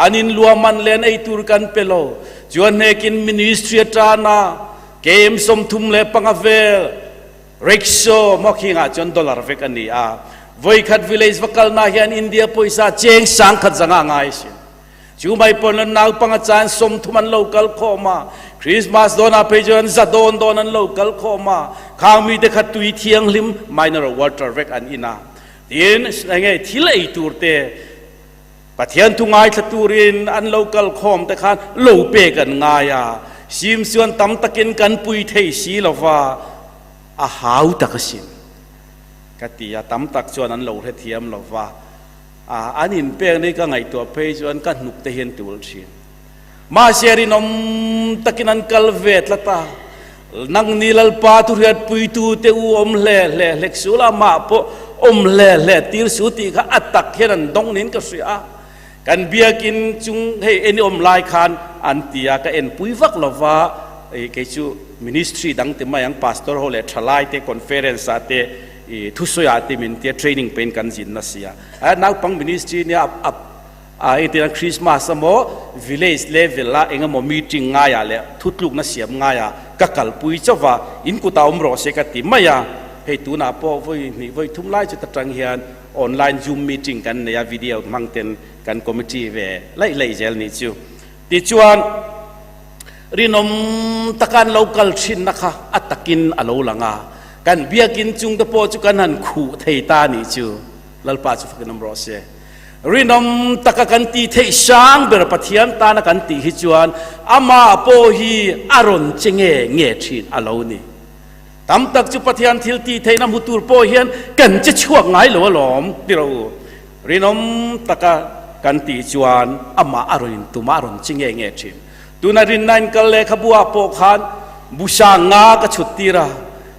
an inluahman leh an eitur kan pe lo, chuan hnekin ministry atana Kem 35 vel rickshaw maw khingah chuan dollar vek a ni a. Vawikhat village va kalna hian India pawisa cheng 10,000 zanga ngai a si. Chu mai pawn lo naupang a chan 30 an lo kal khawm a. Christmas dawnah phei chuan za dawn dawn an lo kal khawm a. Khang mite kha tui thianghlim mineral water vek an in a. Tin, enge thil ei tur te Pathian thu ngaithla turin an lo kal khawm te khan lo pek an ngai a, sim chuan tam takin kan pui thei si lo va, a hau tak asin ka ti a, tam tak chuan an lo hrethiam lo va, a an inpek ni ka ngaihtuah phei chuan ka hnuk te hian tul thin. Mahse rinawm takin an kal ve tlat a, Nangni Lalpa thuhriatpuitu te u awm hle hle hlek su la, mah pawh awm hle hle tir su tih kha a tak hian an dawng niin ka hria a. Kan biakin chung hei en i awm lai khan an ti a, ka enpui vak lo va, kei chu ministry dang ti mai ang pastor ho leh thalai te conference ah te thusawi ah te min tia training pein kan zin nasi a, naupang ministry nia a A engtin Christmas emaw village level a eng emaw meeting ngaiah leh thutlukna siam ngaiah ka kalpui chauh va, in kutah awm rawh se ka ti mai a. Hei tunah pawh vawi hnih vawi thum lai chu ta tang hian online zoom meeting kan nei a, video hmang ten kan committee ve laih laih zel nih chu. Tichuan rinawm taka an lo kal thinna kha a takin a lo lang a, kan biakin chungte pawh chu kan han khuh thei ta nih chu. Lalpa chu fakin awm rawh se. Rinawm taka kan tih theih sang ber Pathian tana kan tih hi chuan amah pawh hi a rawn che nge nge thin a lo ni. Tam tak chu Pathian thil tih theihna hmu tur pawh hian kan che chhuak ngai lo alawm ti rawh u. Rinawm taka kan tih chuan amah a rawn intum a, a rawn che nge nge thin. Tuna rinna inkal lehkhabu ah pawh khan busa nga ka chhut tir a,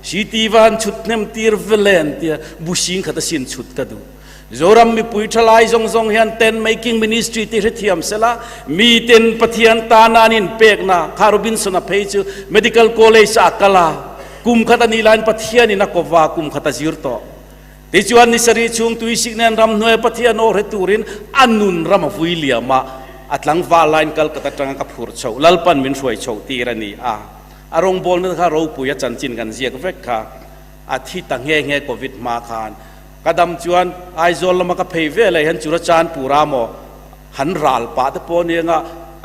CT va han chhut hnem tir velen tia busing khat asin chhut ka duh. Zoram mipui thalai zawng zawng hian tent making ministry tih hrethiam sela, miten Pathian tana an inpekna kha Robinson-a phei chu Medical College ah a kal a, kum khat a nih laiin Pathianin a kova kum khat a zir tawh. Tichuan ni sarih chhung tuisik nen ramhnuai Pathian aw hre turin a nun ram a vui liam a, a tlangval laiin Calcutta atanga ka phur chhoh Lalpan min hruai chhoh tir a ni a. A rawngbawlna kha ropui a chanchin kan ziak vek kha a thi ta nghe nghe Covid hma khan. Ka dam chuan Aizawl lama ka phei ve leh hian Churachandpur-a maw han ral pah te pawh nia nga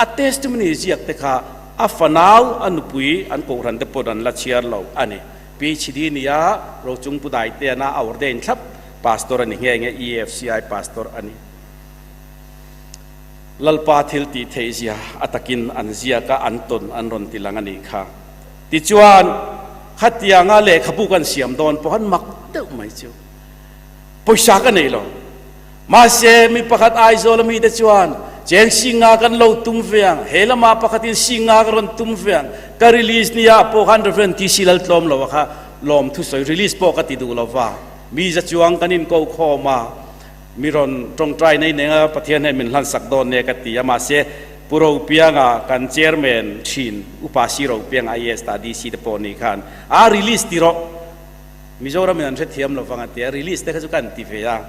a testimony ziak te kha a fanau a nupui an kohhran te pawh an la chhiar lo a ni. PhD nia Rochung Pu Daiteana a ordain thlap pastor a ni nghe nghe EFCI pastor a ni. Lalpa thil tih theih zia a takin an ziak a an tawn an rawn ti lang a nih kha. Tichuan, khatianga lehkhabu kan siam dawn pawh han mak deuh mai chu. Pawisa ka nei lo. Mahse, mi pakhat Aizawl a mite chuan, Cheng singa kan lo tum ve ang, he lama pakhatin singa ka rawn tum ve ang, ka release nia pawh khan Rev. TC Laltlawm lo a kha lawm thusawi release pawh ka ti duh lo va. Mi za chuang kan inko khawm a, Mi rawn tawngtai nei neng a Pathian hian min hlansak dawn nia ka ti a, mahse Pu Ropianga kan Chairman thin Upa Si Ropianga IAS ta DC te pawh ni khan a release ti rawh Mizoram in an hrethiam lo vang a ti a, release te kha chu kan ti ve a,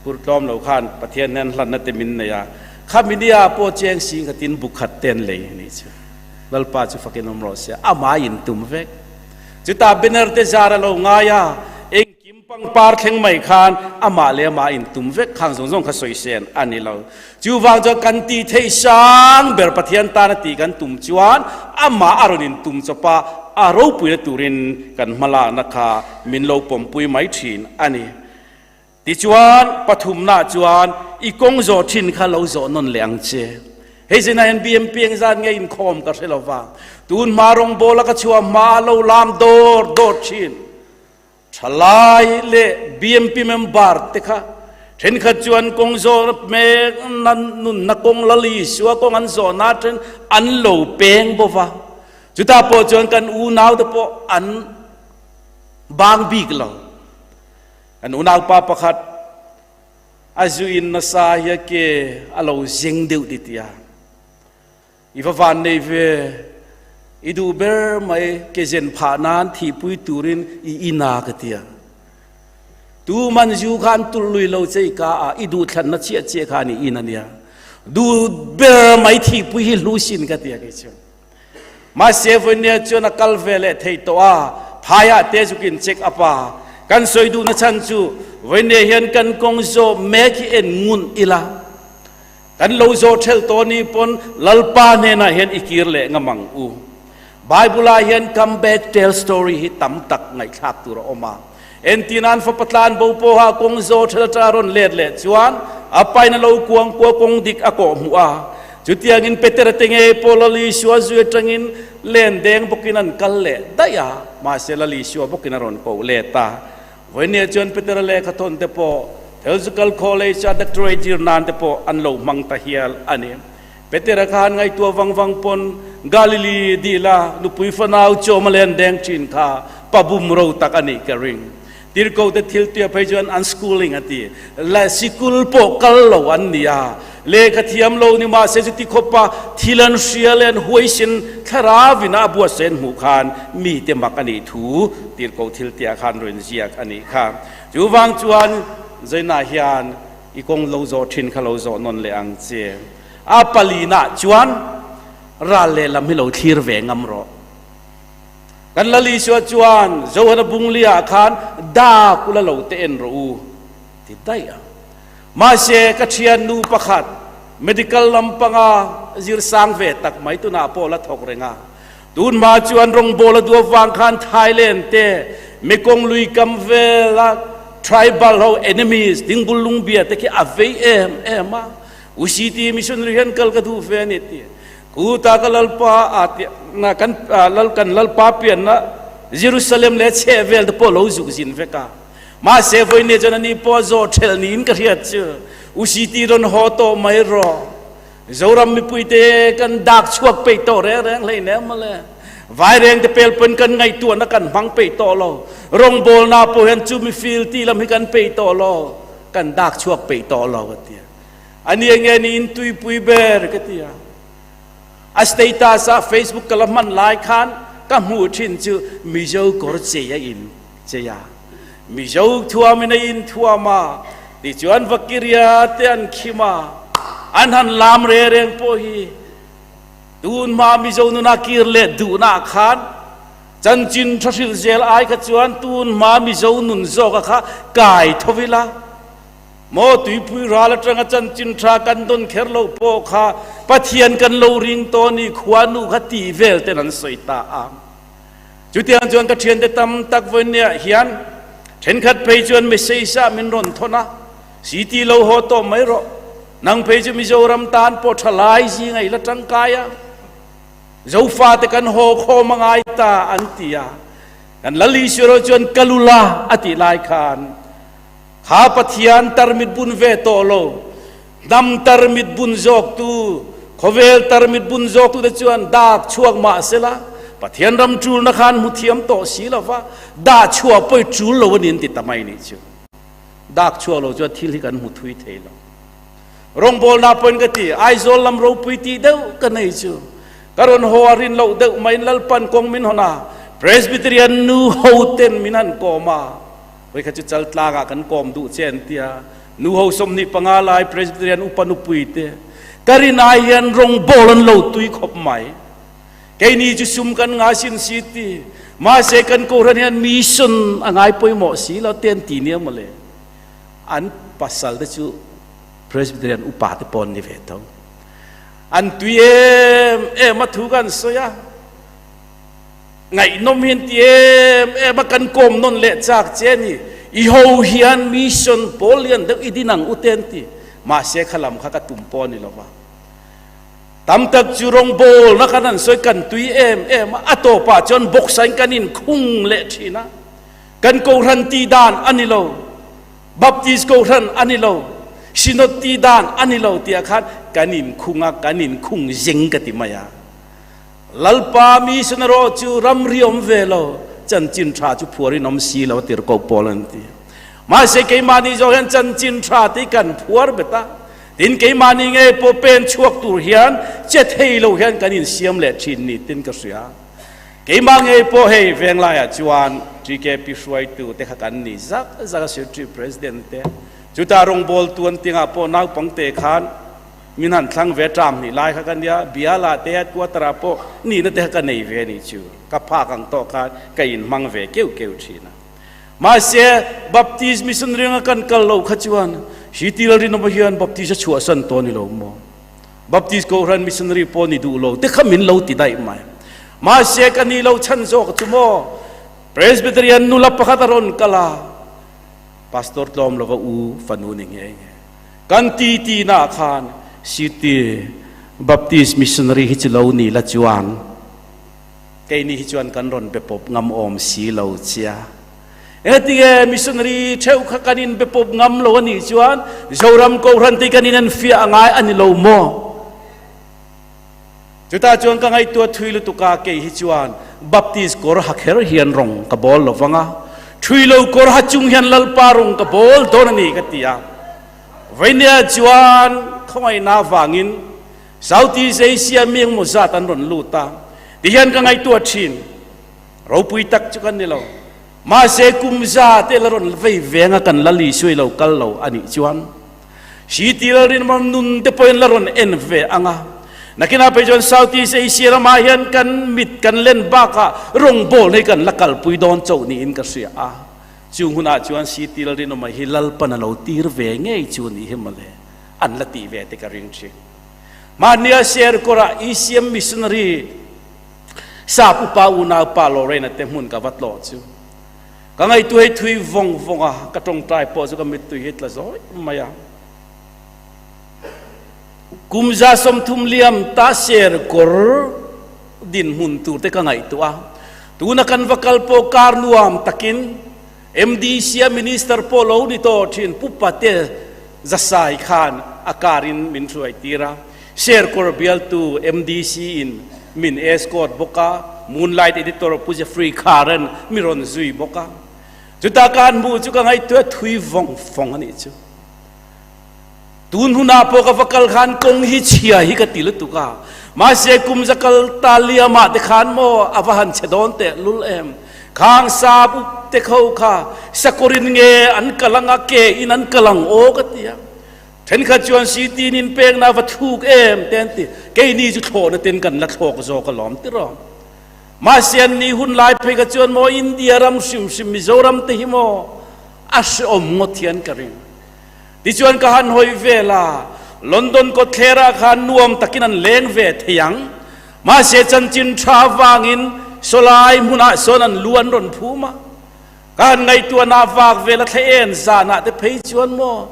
Pu Tlawm lo khan Pathian hian hlanna te min nei a, khami nia pawh cheng sing khatin bu khat te an lei anih chu. Lalpa chu fakin awm rawh se, amah in tum vek. Chutah banner te zar a lo ngai a, eng Kim pangpar thleng mai khan amah leh amah in tum vek khang zawng zawng kha sawi sen a ni lo. Chuvang chuan kan tih theih sang ber Pathian tan a tih kan tum chuan amah a rawn in tum chawp a, a ropuina turin kan hmalakna kha min lo pawmpui mai thin a ni. Tichuan, pathumnaah chuan i kawng zawh thin kha lo zawh nawn leh ang che. Hei zinah hian BMP engzat nge inkhawm ka hre lo va, tun hma rawngbawl a ka chhuah hma a lo lam dawr dawr thin. Thalai leh BMP member te kha thenkhat chuan kawng zawh mek na nunna kawng la Isua kawng an zawhna then an lo peng bawk va, chutah pawh chuan kan unau te pawh an bang bik lo. Kan unaupa pakhat a zu in nasa hi a ke a lo zeng deuh ti tia. I va van nei ve, i duh ber mai ke zen phah nan thihpui turin i in a ka tia. Tu man zu kha an tulh lui lo che i ka a, i duh thlanna chiah chiah khan i in a nia. Duh ber mai thihpui hi hlu sin ka tia kei chu. Mahse vawinia chuan a kal ve leh thei tawh a, phaiah te zukin check up a. Kan sawi duhna chhan chu vawinia hian kan kawng zawh mek hi en ngun ila, kan lo zawh thelh tawh ni pawn Lalpa hnenah hian i kir leh ngam ang u. Bible-ah hian come back tale story hi tam tak ngaihthlak tur a awm a. Entirnan fapa tlan bo pawha kawng zawh thelh atanga rawn let leh chuan a pain a lo kuang kua kawng dik a kawh hmuh a. Chutiangin Petera te ngei pawh Lal Isua zui atangin len deng bawkin an kal leh daih a, mahse Lal Isua bawkin a rawn koh let a. Vawinia chuan Petera lehkha thawn te pawh Theological College a doctorate zir nan te pawh an lo hmang ta hial a ni. Petera khan ngaihtuah vang vang pawn Galilee dila nupui fanau chawm a len deng thin kha pa bumro tak a nih ka ring. Tirhkoh te thil tia phei chuan an schooling a ti. La sikul pawh kal lo an ni a, lehkha thiam lo ni mahse chuti khawpa thil an hria leh an huaisin thlarau in a buatsaih an hmuh khan mite mak a nih thu tirhkoh thil tia khan rawn ziak a nih kha. Chuvang chuan Zainah hian i kawng lo zawh thin kha lo zawh nawn leh ang che. A palinah chuan ral lehlam hi lo thlir ve ngam rawh. Kan Lal Isua chuan Johana bungli-ah khan dak ula lo te en rawh u ti daih a. Mahse ka thiannu pakhat medical lampanga zir sang ve tak mai tunah pawh la thawk reng a. Tun hma chuan rawngbâwl a duh avang khan Thailand te Mekong lui kam vela tribal ho enemies dingbul lungbia te khi a vei em em a. UCT missionary hian kal ka duh ve a ni ti. Ku ta ka Lalpa a ti na kan lal kan Lalpa pianna Jerusalem leh chheh vel te pawh lo zuk zin vek a. Mahse vawiin chuan ani pawh a zawh thelh niin ka hriat chu UCT rawn haw tawh mai rawh. Zoram mipui te kan dak chhuak peih tawh reng reng hlei nem mawle. Vaireng te pel pawn kan ngaihtuahna kan hmang peih tawh lo. Rawngbawlna pawh hian chu mi fil tih lam hi kan peih tawh lo. Kan dak chhuak peih tawh lo a ti a. A nia nge niin tuipui ber ka ti a. A status a Facebook ka la hman lai khan ka hmuh thin chu Mizo kawr chei a in chei a. Mizo thuam in a in thuam a. Tichuan Vakiria te an khim a. An han lam re reng pawh hi tun hma Mizo nuna kir leh duhna khan chanchin tha hrilh zel ai kha chuan tun hma Mizo nun zawk a kha kai tho ila. Maw tuipui ral atanga chanchin tha kan dawn kher lo pawh kha Pathian kan lo ring tawh ni khuanu kha tih vel ten an sawi ta a. Chutiang chuan ka thiante tam tak vawinia hian thenkhat phei chuan message ah min rawn thawn a, CT lo haw tawh mai rawh, nang phei chu Mizoram tan pawh tha lai zinga i la tangkai a, Zofate kan haw khawm a ngai ta an ti a. Kan Lal Isua erawh chuan ka lu la a tih lai khan Kha Pathian tarmit bun ve tawh lo, hnam tarmit bun zawktu, khawvel tarmit bun zawktute chuan dak chhuak mah sela, Pathian ram ṭulna khan hmu thiam tawh si lo va, dah chhuah pawh i ṭul lo a ni an ti ta mai nih chu. Dak chhuak lo chuan thil hi kan hmu thui thei lo. Rawngbawlna pawhin ka ti, Aizawl lam ropui tih deuh ka nei chu. Ka rawn haw a rin loh deuh maiin Lalpan kawng min hawn a, Presbyterian nu hoten min han kawm a, Hoi kha chu chal tlangah kan kawm duh che an tia. Nu ho 25 lai Presbyterian upa nupui te ka rin ai hian rawngbawl an lo tui khawp mai. Keini chu sum kan nga sin si ti. Mahse kan kohhran hian mission a ngai pawimawh si lo te an ti nia mawle. An pasal te chu Presbyterian upa te pawh an ni ve tho. An tui em em a thu kan sawi a. Ngaihnawm hian ti em em a kan kawm nawn leh chak che a ni. I ho hian mission pawl lian deuh i din ang u te an ti. Mahse kha lam kha ka tum pawh a ni lo va. Tam tak chu rawngbawlna kan han sawi kan tui em em a, a tawpah chuan box-ah in kan inkhung leh thin a. Kan Kohhran tih dan a ni lo, Baptist Kohhran a ni lo, Synod tih dan a ni lo tihah khan kan inkhung a, kan inkhung zeng ka ti mai a. Lalpa mission erawh chu ramri awm ve lo, chanchin tha chu phuarin awm si lo a tir ko pawl an ti. Mahse keimahni zawk hian chanchin tha tih kan phuar bet a, tin keimahni ngei pawh pen chhuak tur hian che thei lo hian kan insiam leh thin ni tin ka hria. Keimah ngei pawh hei venglaiah chuan TKP hruaitu te kha kan ni zak zak a, Secretary President te, chutah rawngbawltu an tingah pawh naupangte khan Min han thlang ve ṭam hnih lai kha ka nia, bialah te headquarter ah pawh nihna te kha ka nei ve anih chu. Ka phak ang tawh khan ka inhmang ve keuh keuh ṭhin a. Mahse, Baptist Mission ringa kan kal loh kha chuan hi til rinawm hian Baptist a chhuahsan tawh a ni lo maw? Baptist Kohhran Missionary pawh ni duh lo te kha min lo ti daih mai. Mahse, ka nih loh chhan zawk chu maw? Presbyterian nula pakhat a rawn kal a, Pastor tlawm lova u fanu ni nghe nghe. Kan ti ti na khan City Baptist Missionary hi chu lo ni la chuan keini hi chuan kan rawn be pawp ngam awm si lo chia. Engati nge missionary theuh kha kan in be pawp ngam lo a nih chuan Zoram Kohhran te kan in en fiah a ngai a ni lo maw? Chutah chuan ka ngaihtuah thui lutuk a, kei hi chuan Baptist kawr ha kher hian rawng ka bawl lo vang a, thui lo kawr ha chung hian Lalpa rawng ka bawl dawn a ni ka ti a. Vainia chuan khawngaihna avangin Southeast Asia mi engmaw zat an rawn lut a, tihian ka ngaihtuah thin, ropui tak chu kan ni lo, mahse kum za te la rawn vei veng a kan Lal Isua i lo kal lo a nih chuan, Siti Lalrinawm nun te pawhin la rawn en ve ang a. Nakinah phei chuan Southeast Asia ramah hian kan mit kan len bakah rawngbawlna hi kan la kalpui dawn chauh niin ka hria a. Chung hunah chuan Siti Lalrinawma hi Lalpan a lo tir ve ngei chu nih hi mawle, an la tih ve te ka ring thin. Mahnia Serkawrah ECM Missionary Sap upa unaupa Lorraine-a te hmun ka va tlawh chu. Ka ngaihtuah hi thui vawng vawng a, ka tawngtai pawh chu ka mittui hi tla zawi mai a. Kum 30 liam ta ser kawr dinhmun tur te ka ngaihtuah a. Tuna kan va kal pawh kar nuam takin MDC a Minister pawh lo ni tawh thin Pu Pate Zasai khan a car in min hruai tir a. Serkawr bialtu MDC in min escort bawk a, Moonlight Editor Pu Jeffrey Kharan mi rawn zui bawk a. Chutah ka han hmuh chu ka ngaihtuah thui vawng vawng a nih chu. Tun hunah pawh ka va kal khan kawng hi chhia hi ka ti lutuk a, mahse kum za kal ta liamah te khan maw a va han chhe dawn teh lul em. Khang sap up te kho kha sakawrin nge an kal ang a, ke in an kal ang aw ka ti a. Thenkhat chuan city nin pekna va thuk em te an ti. Keini chu thlawhna ten kan la thlawk zawk alawm ti rawh. Mahse an ni hun lai phei kha chuan maw India ram hrim hrim Mizoram te hi maw a hreawm ngawt hian ka ring. Tichuan ka han hawi vel a, London kawtthlerah khan nuam takin an leng ve thei ang. Mahse chanchin tha avangin sawlai hmunah sawn an lu an rawn phum a. Ka han ngaihtuahna vak vel a thleh en zanah te phei chuan maw?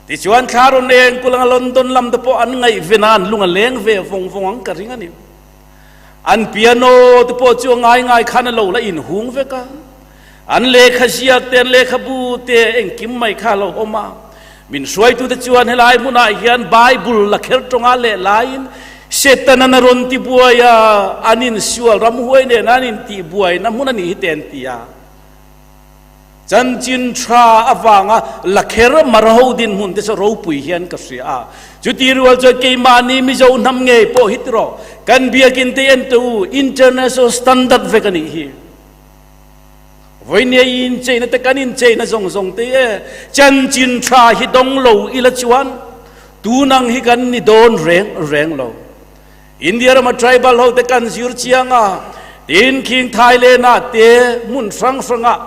Tichuan thla rawn eng kul anga London lam te pawh an ngaihven a, an lung a leng ve vawng vawng ang ka ring a ni. An piano te pawh chu a ngai ngai khan a lo la inhung vek a. An lehkha ziak te, an lehkhabu te engkim mai kha a lo awm a. Min hruaitute chuan helai hmunah hian Bible la kher tawnga leh laiin Setana a rawn ti buai a, an insual ramhuai nena an intihbuaina hmun a nih hi te an ti a. Chanchin tha avanga la kher mar ho dinhmun te chu ropui hian ka hria a. Chuti rual chuan keimahni Mizo hnam ngei pawh hi tiraw kan biakin te en teh u, international standard vek a nih hi. Vawinia i incheina te kan incheina zawng zawng te e chanchin tha hi dawng lo ila chuan tunang hi kan ni dawn reng reng lo. India rama tribal ho te kan zir chiang a, tin khing Thailand ah te hmun hrang hrang ah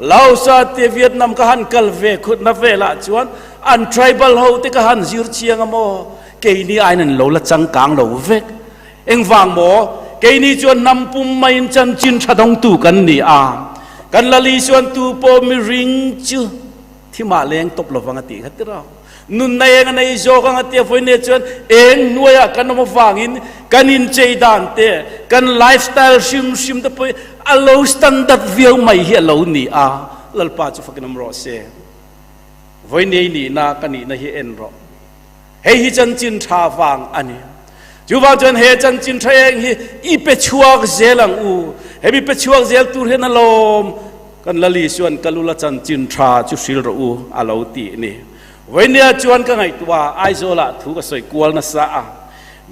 Laos ah te Vietnam ka han kal ve khutna velah chuan an tribal ho te ka han zir chiang a maw keini aiin an lo la changkang lo vek. Engvang maw? Keini chuan hnam pum maiin chanchin tha dawngtu kan ni a. Kan Lal Isuan tu pawh mihring chu thimah leng tawp lovang a tih kha ti rau. Nunna eng a nei zawk ang a tia vawiin chuan eng hnuaiah kan awm avangin kan inchei dan te, kan lifestyle hrim hrim te pawh hi a lo standard viau mai hi a lo ni a. Lalpa chu fakin awm rawh se. Vawiin ei nihna ka nihna hi en rawh. Hei hi chanchin tha vang a ni. Chuvang chuan he chanchin tha eng hi i pe chhuak zel ang u. Hemi pe chhuak zel tur hian a lawm. Kan Lal Isuan ka lula chanchin tha chu hril rawh u a lo tih ni. Vawinia chuan ka ngaihtuah a, Aizawlah thu ka sawi kual nasa a.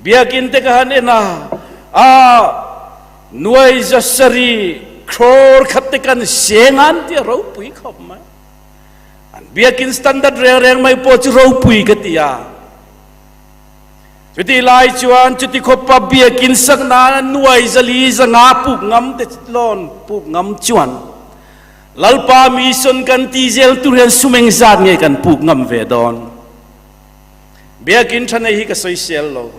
Biakin te ka han en a, a nuai zasarih crore khat te kan seng an ti a ropui khawp mai. An biakin standard reng reng mai pawh chu ropui ka ti a. Chuti lai chuan chuti khawpa biakin sak nan a nuai zali zanga puk ngam te lawn puk ngam chuan Lalpa mission kan ti zel tur hian sum eng zat nge kan puk ngam ve dawn. Biakin tha nei hi ka sawisel lo.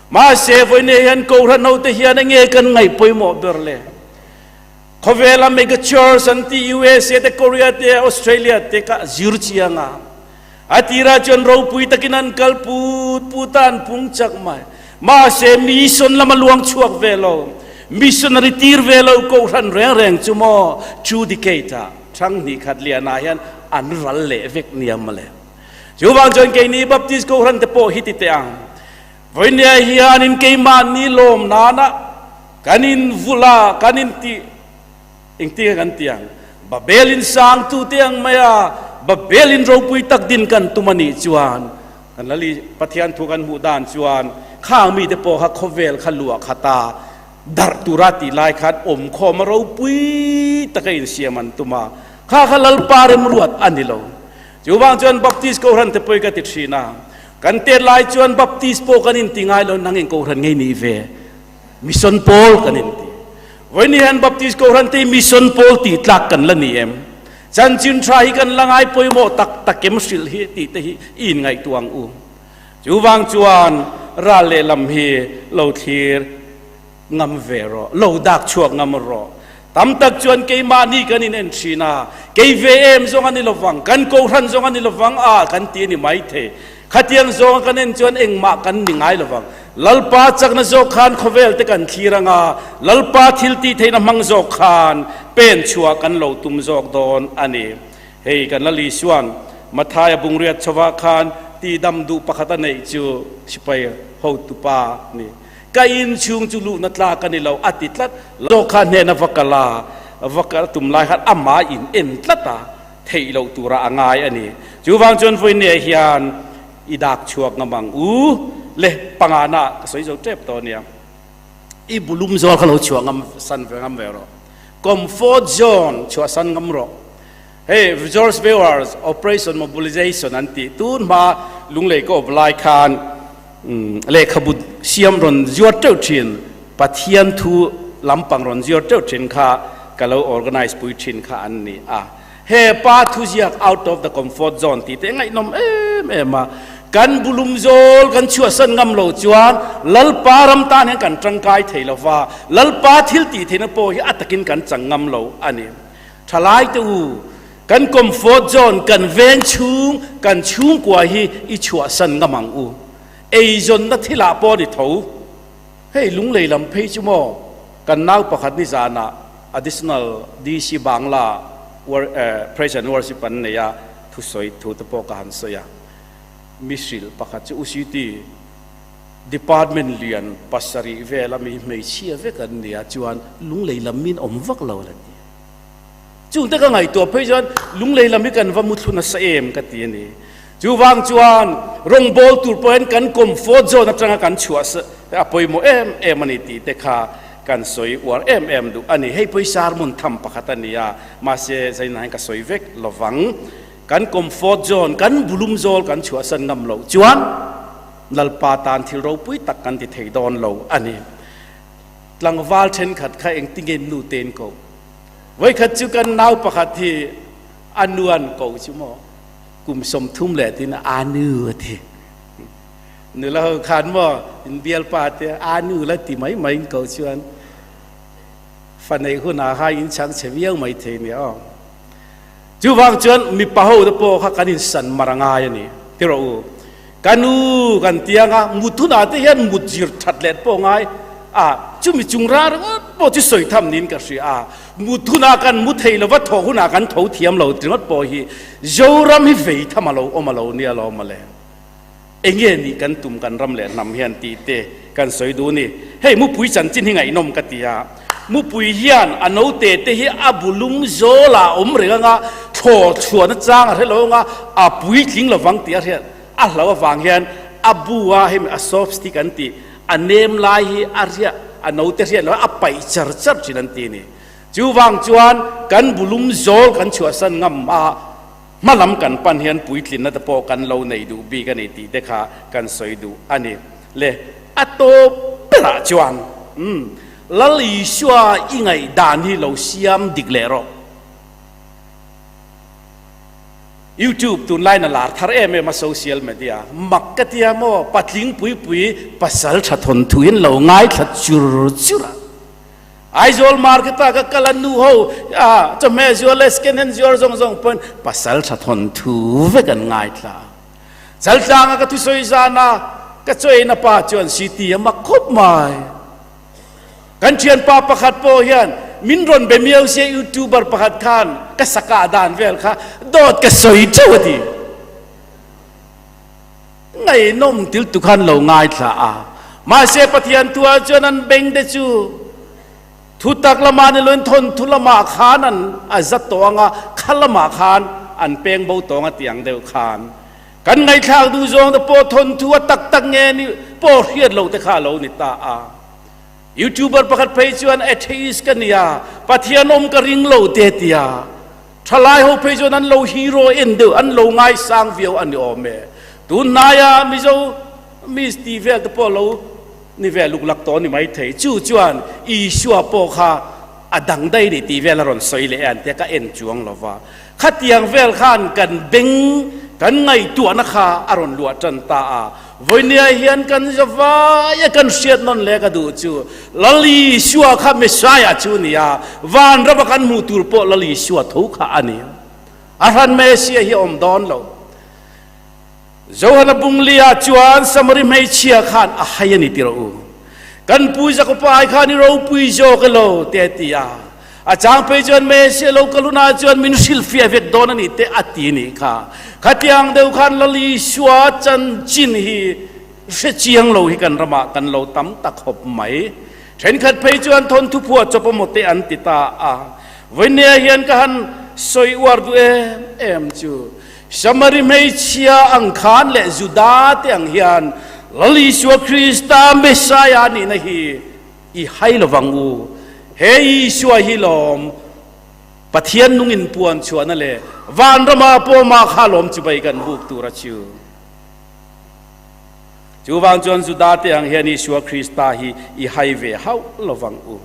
Mahse vawiin hian Kohhran hote hian enge kan ngaih pawimawh ber le? Khawvela mega church an ti USA te Korea te Australia te ka zir chiang a. A tira chuan ropui takin an kal put put a an pung chak mai. Mahse mission lama luang chhuak ve lo, missionary tir ve lo kohhran reng reng chu maw judicate ah thang hnih khat lian ah hian an ral leh vek nia mawle. Chuvang chuan keini Baptist kohhran te pawh hi ti teh ang. Vawinia hianin keimahni lawm nana Kan in vulh a, kan in tih engtin nge kan tih ang? Babel in sang tu te ang mai a, Babel in ropui tak din kan tum a nih chuan, kan Lali Pathian thu kan hmuh dan chuan khang mite pawh kha khawvel kha luah khat a, darh tura tih lai khan awmkhawm a ropui taka insiam an tum a, kha kha Lalpa remruat a ni lo. Chuvang chuan Baptist Kohhran te pawh i ka ti thin a, kan tet lai chuan Baptist pawh kan inti ngai lo, nang eng Kohhran ngei nih ve? Mission pawl kan inti. Vawiin hian Baptist Kohhran te hi Mission pawl tih tlak kan la ni em? Chanchin tha hi kan la ngai pawimawh tak tak em hrilh hi tih te hi i inngaihtuah ang u. Chuvang chuan ral lehlam hi lo thlir ngam ve rawh, lo dak chhuak ngam rawh. Tam tak chuan keimahni kan in en thin a, kei ve em zawng a ni lovang, kan Kohhran zawng a ni lovang a kan ti a ni maithei. Khatiang zawnga kan en chuan engmah kan ni ngai lovang. Lalpa chakna zawk khan khawvel te kan thlir ang a, Lalpa thil tih theihna hmang zawk khan pen chhuah kan lo tum zawk dawn a ni. Hei kan Lal Isua'n Mathaia bungriat chhovah khan tihdam duh pakhat a neih chu sipai hotupa ni. Ka in chhung chu luhna tlak a ni lo a ti tlat. Zawk kha hnehna va kal a, va kal tum lai khan amah in en tlat a. Theih loh tura a ngai a ni. Chuvang chuan vawiinne hian i dak chhuak ngam ang u le pangana ka sawi zo tep tawh ania. I bulum zawl kha lo chhuah ngam san ve ngam ve rawh. Comfort zone chhuah san ngam rawh. Hei George Viewers Operation Mobilization an tih tun hma lunglei ka awp lai khan lehkhabu siam rawn zuar teuh thin Pathian thu lampang rawn ziar teuh thin kha ka lo organise pui thin kha an ni a. He pa thuziak out of the comfort zone tih te ngaihnawm em em a. Kan bulum zawl kan chhuahsan ngam lo chuan Lalpa ram tan hian kan tangkai thei lo va, Lalpa thil tih theihna pawh hi a takin kan chang ngam lo a ni. Thalai te u, kan comfort zone kan veng chhung, kan chhungkua hi i chhuahsan ngam ang u. Eizawnna thilah pawh ni tho. Hei lunglei lam phei chu maw kan nau pakhat nizanah additional DC Bangla praise and worship an nei a, thusawi thu te pawh ka han sawi a. Mi hrilh pakhat chu UCT department lian pasarih vel a mi hmeichhia vek an nia chuan lunglei lam min awm vak lo la ti. Chungte ka ngaihtuah phei chuan lunglei lam hi kan va mu thlu nasa em ka ti a ni. Chuvang chuan rawngbâwl tur pawh hian kan comfort zone aṭanga kan chhuah a pawimawh em em a ni tih te kha kan sawi uar em em duh a ni. Hei pawh hi sermon tham pakhat a ni a, mahse zainah hian ka sawi vek lovang. Kan comfort zone, kan bulum zawl kan chhuahsan ngam loh chuan Lalpa tan thil ropui tak kan ti thei dawn lo a ni. Tlangval ṭhenkhat kha engtinge nu tein ko? Vawikhat chu kan nau pakhat hi a nuan ko chu maw kum 30 leh tin a nu a ti. Nula ho khan maw In bialpa te a nu la ti mai mai in ko chuan fa nei hunah kha in chhang chhe viau mai thei nia aw. Chuvang chuan mipa ho te pawh kha kan insan mar a ngai a ni ti rawh u. Ka nu kan ti anga mut hunah te hian mut zir that let pawh ngai a, chumi chung ra ringawt pawh chu sawi tham niin ka hria a. Mut hunah kan mu thei lova thawh hunah kan tho thiam lo ti ringawt pawh hi Zoram hi vei tham a lo awm a lo nia lawm mawle. Enge nih kan tum kan ram leh hnam hian tih te kan sawi duh ni. Hei mupui chanchin hi ngaihnawm ka ti a, mupui hian a note te hi a bu lum zawl ah a awm reng anga thlaw chhuah na chang a hre lo anga a puitling lovang tih a hriat a hlo avang hian a bu a hemi a soft stick an tih a nem lai hi a riah a note hriat lo a paih char char thin an ti ni. Chuvang chuan kan bu lum zawl kan chhuahsan ngam a. Hma lam kan pan hian puitlinna te pawh kan lo nei duh bik a ni tih te kha kan sawi duh a ni. Le a tawp berah chuan umm Lal Isua i ngaihdan hi lo siam dik leh rawh. YouTube tunlai na lar thar em em a social media mak ka tia maw patling pui pui pasal tha thawn thuin lo ngaithla chur chur a. Aizawl market ah ka kal a nu ho a chawhmeh zuar leh second hand zuar zawng zawng pawhin pasal tha thawn thu vek an ngaithla. Chaltlang a ka thusawi zan a ka chawi na pa chuan city a mak khawp mai. Kan thianpa pakhat pawh hian min rawn be miau sia youtuber pakhat khan ka sakah dan vel kha dawt ka sawi teuh a ti. Ngaihnawm til tu khan lo ngaithla a. Mahse Pathian tuah chuan an beng te chu thu tak lamah ni loin thawnthu lamah khan an a za tawh ang a, kha lamah khan an peng bo tawng a ti ang deuh khan. Kan ngaihthlak duh zawng te pawh thawnthu a tak tak nge ni pawh hriat lo te kha a lo ni ta a. Youtuber pakhat phei chuan atheist ka nia, Pathian awm ka ring lo te tia. Thalai ho phei chuan an lo hero en deuh, an lo ngaisang viau a ni awm e. Tunhnaia Mizo Miss tih vel te pawh lo ni ve luk lak tawh a ni maithei. Chu chuan Isua pawh kha a dang daih ni tih vel a rawn sawi leh e an tia ka en chuang lo va. Khatiang vel khan kan beng, kan ngaihtuahna kha a rawn luah tan ta a. Vawinia hian kan zavai a kan hriat nawn leh ka duh chu Lal Isua kha Messiah chu a ni a, vanrama kan hmuh tur pawh Lal Isua tho kha a ni. A hran Messiah hi a awm dawn lo. Johana bunglia chuan Samari hmeichhia khan a hai a ni ti rawh u. Kan pu Jakopa ai khan i ropui zawk elo te a ti a. A chang phei chuan Messiah lo kal hunah chuan min hrilhfiah vek dawn a ni te a ti nih kha. Khatiang deuh khan Lal Isua chanchin hi hre chiang lo hi kan ramah kan lo tam ta khawp mai. Thenkhat phei chuan thawnthu phuah chawp emaw te an ti ta a. Vawinia hian ka han sawi uar duh em em chu Samari hmeichhia ang khan leh Juda te ang hian Lal Isua Krista Messiah nihna hi I hai lovang u. He Isua hi lawm Pathian nung in puan chhuahna leh vanrama pawma kha lawm chibai kan buk tur a chu. Chuvang chuan Juda te ang hian Isua Krista hi i hai ve hauh lovang u.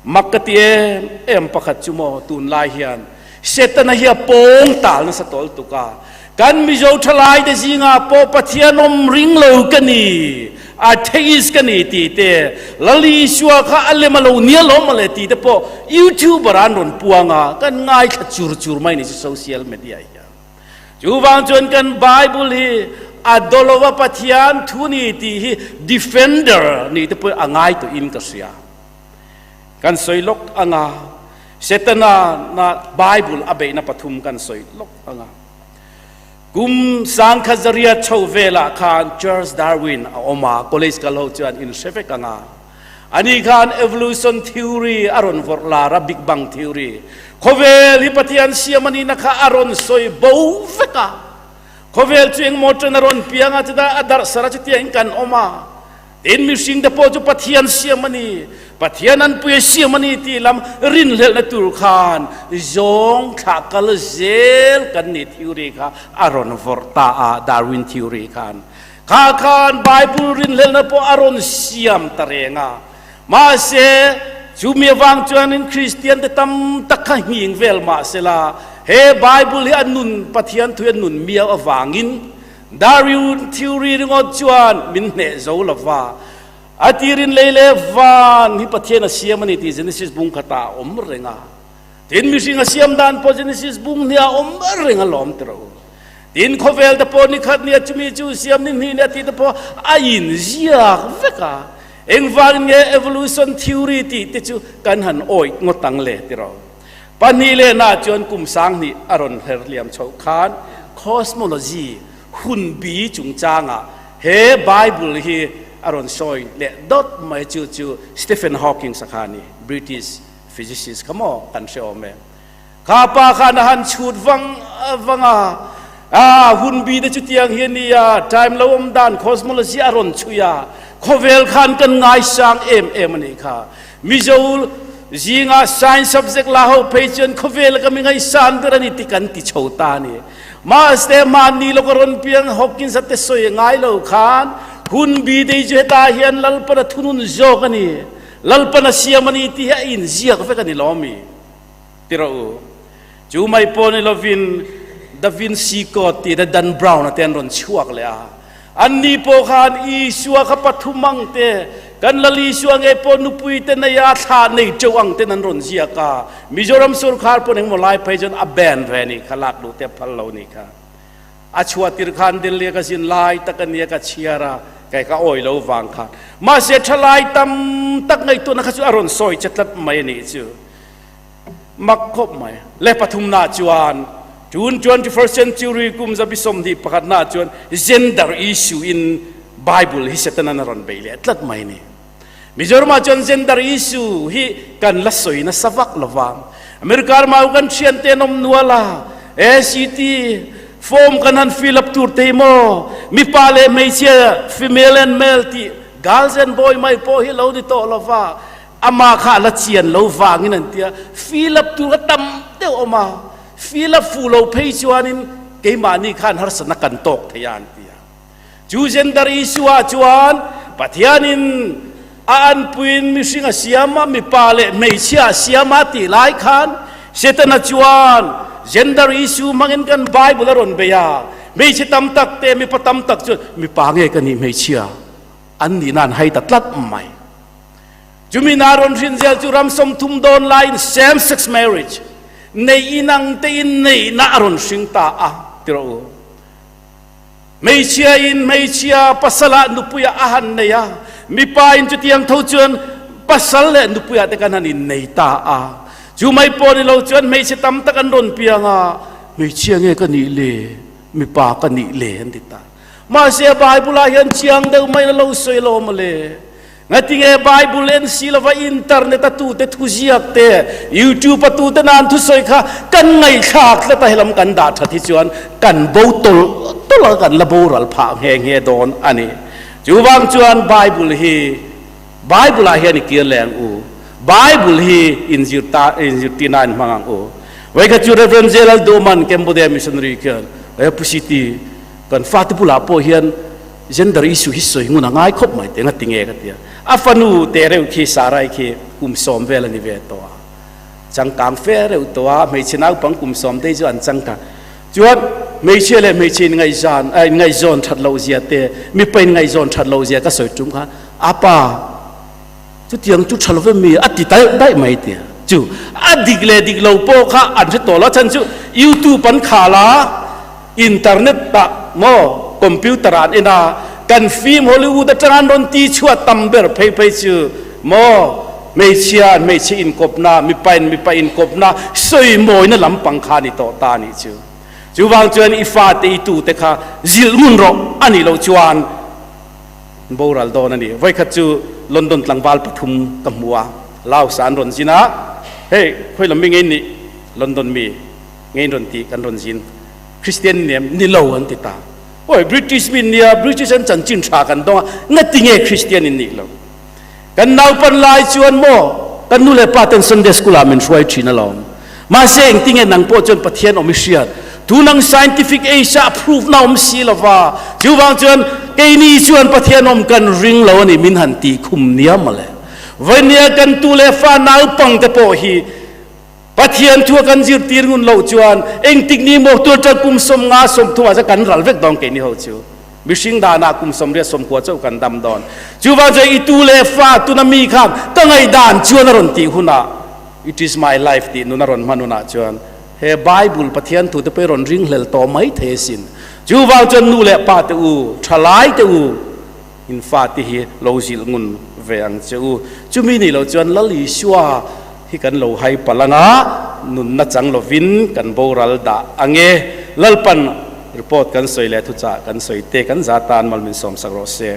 Mak ka ti em em pakhat chu maw tunlai hian Setana hi a pawng tal nasa tawl tuk a, kan Mizo thalai te zingah pawh Pathian awm ring lo ka ni, atheist ka ni tih te, Lal Isua kha a lem a lo nia lo mawle tih te pawh YouTuber ah an rawn puang a, kan ngaithla chur chur mai ni chu social media hian. Chuvang chuan kan Bible hi a dawlova Pathian thu ni tih hi defender nih te pawh a ngai tawhin ka hria. Kan sawi lawk anga Setana na Bible a beihna pathum kan sawi lawk anga. Kum sangkhat zariat chho velah khan Charles Darwin a awm a, college kal ho chuan in hre vek anga. Ani khan evolution theory a rawn vawrh lar a, Big Bang theory. Khawvel hi Pathian siam a nihna kha a rawn sawi bo vek a. Khawvel chu engmaw ṭan a rawn piang a, chutah a darh sarh a, chutiangin kan awm a. Tin, mihringte pawh chu Pathian siam a ni, Pathian an pui a siam a ni tih lam rinhlelhna tur khan zawng thlah kal zel kan nih theory kha a rawn vawrh ta a, Darwin theory khan. Kha khan Bible rinhlelhna pawh a rawn siam ta reng a. Mahse, chu mi avang chuanin Kristiante tam tak kha nghing vel mah sela, he Bible hi a nun, Pathian thu hi a nun miau avangin. Darwin theory ringawt chuan min hneh zo lo va, a tirin lei leh van hi Pathian a siam a ni tih Genesis bung khatah a awm reng a. Tin, mihring a siam dan pawh Genesis bung hnih ah a awm reng alawm ti rawh u. Tin, khawvel te pawh ni khat nia chumi chu siam ni hnih nia tih te pawh a inziak vek a. Engvangin nge evolution theory tih te chu kan han awih ngawt ang le ti rawh u. Pahnih lehna chuan kum sanghnih a rawn her liam chhoh khan cosmology hun bi chungchangah he Bible hi a rawn sawi leh dawt mai chu chu Stephen Hawking-a kha a ni, British physicist kha maw kan hre awm e. Kha pa khan a han chhut vang vang a, a hun bi te chutiang hi a ni a, time lo awm dan cosmology a rawn chhui a, khawvel khan kan ngaisang em em a nih kha. Mizo zinga science subject la ho phei chuan khawvel ka mi ngaihsan ber a ni ti kan ti chho ta a ni. Mahse mahni lawk a rawn piang Hawkins a te sawi a ngai lo khan hun bi dei chu hetah hian Lalpan a thunun zawk a ni, Lalpan a siam a ni tih hi a inziak vek a ni lawm mi? Ti rawh u. Chu mai pawh ni lovin Da Vinci Code tih te Dan Brown a te an rawn chhuak leh a. Anni pawh khan Isua kha pathum ang te, kan Lal Isua nge pawh nupui te nei a thla nei teuh ang ten an rawn ziak a. Mizoram sorkar pawn engmaw lai phei chuan a ban ve nih kha, lak duh te a phal lo nih kha. A chhuah tir khan Delhi a ka zin lai tak a nia ka chhiar a, kei ka awi lo vang khan. Mahse thalai tam tak ngaihtuahna kha chu a rawn sawi che tlat mai a nih chu. Mak khawp mai. Le pathumna chuan tun 21st century kum zabi 21 na chuan gender issue in Bible hi Setanan a rawn bei leh tlat mai ni. Mizoramah chuan gender issue hi kan la sawi nasa vak lo va. America ramah kan thian te an awm nual a, ACT form kan han fill up tur te hi maw mipa leh hmeichhia female and male tih girls and boy mai pawh hi lo ni tawh lo va. Amah kha a la chian lo vangin an tia, fill up tur kha tam deuh a awm a, fill up fuh lo phei chuanin keimahni khan harsatna kan tawk thei a an tia. Chu gender issue ah chuan Pathianin a anpuiin mihring a siam a, mipa leh hmeichhia a siam a tih lai khan Setana chuan gender issue hmangin kan Bible a rawn bei a, hmeichhe tam tak te mipa tam tak chuan mipa nge ka nih hmeichhia an nihna an hai ta tlat mai. Chumi na rawn hrin zel chu ram 30 dawn laiin same sex marriage nei inang te in neihna a rawn hring ta a ti rawh u. Hmeichhia in hmeichhia pasal ah nupui ah a han nei a, mipa in chutiang tho chuan pasal leh nupui ah te kan han in nei ta a. Chu mai pawh ni lo chuan hmeichhe tam tak an rawn piang a, hmeichhia nge ka nih le, mipa ka nih le an ti ta. Mahse Bible ah hian chiang deuh mai in a lo sawi lo mawle. Ngatinge Bible en si lova internet a tute thuziak te, YouTube a tute nan thusawi kha kan ngaihthlak tlat a, helam kan dah that hi chuan kan bo tawlh tawlh a, kan la boral phah nghe nghe dawn a ni. Chuvang chuan Bible hi Bible ah hian i kir leh ang u, Bible hi inzir ta inzirtir nan hmang ang u. Vawikhat chu Rev. J. Lalduhman Cambodia missionary khian, He Pu Siti, kan fate bulah pawh hian Gender issue hi sawi ngun a ngai khawp mai teng a ti nge ka ti a. A fanu te reuh khi Sarai khi kum 10 vel a ni ve tawh a. Changkang fe reuh tawh a, hmeichhe naupang kum 10 te chu an changkang. Chuan hmeichhia leh hmeichhe inngaihzan a inngaihzawn that loh zia te, mipa inngaihzawn that loh zia ka sawi tum khan a pa chutiang chu tha lo ve mi a ti daih daih mai tia. Chu a dik leh dik lo pawh kha an hre tawh lo a chhan chu YouTube an khal a, Internet ah maw computer ah an en a, kan film Hollywood atanga an rawn ti chhuah tam ber phei phei chu maw hmeichhia an hmeichhe inkawpna, mipa in mipa inkawpna sawimawina lampang kha a ni tawh ta a nih chu. Chuvang chuan i fate i tute kha zilh ngun rawh a nih loh chuan boral dawn a ni. Vawikhat chu London tlangval pathum ka hmu a, Laos ah an rawn zin a, hei khawi lam mi ngei nih London mi Ngei rawn ti kan rawn zin Christian nem ni lo an ti ta. Oi British min nia British an chanchin tha kan dawng a ngati nge Christian in nih lo. Kan naupan lai chuan maw kan nu leh pa ten Sunday school ah min hruai thin alawm. Mahse engtinge nang pawh chuan Pathian awm i hriat. Tunang scientific age ah proof na awm si lova. Chuvang chuan keini chuan Pathian awm kan ring lo ani min han ti khum nia mawle. Vawnia kan tu leh fa naupang te pawh hi. Pathian thu a kan zirtir ngun loh chuan engtik ni maw tur ṭan kum 50, 30 ah chuan kan ral vek dawn keini ho chu. Mihring danah kum 80, 90 chauh kan dam dawn. Chuvang chuan i tu leh fa tuna mi khan ka ngaihdan chuan a rawn tih hunah It is my life tih nun a rawn hman hunah chuan he Bible Pathian thu te pawh i rawn ringhlel tawh mai thei asin. Chuvang chuan nu leh pa te u, thalai te u, In fate hi lo zilh ngun ve ang che u. Chumi nih loh chuan Lal Isua hi kan lo hai palh ang a, nunna chang lovin kan boral dah ang e. Lalpan report kan sawi leh thuchah kan sawi te kan za tan mal min sawmsak rawh se.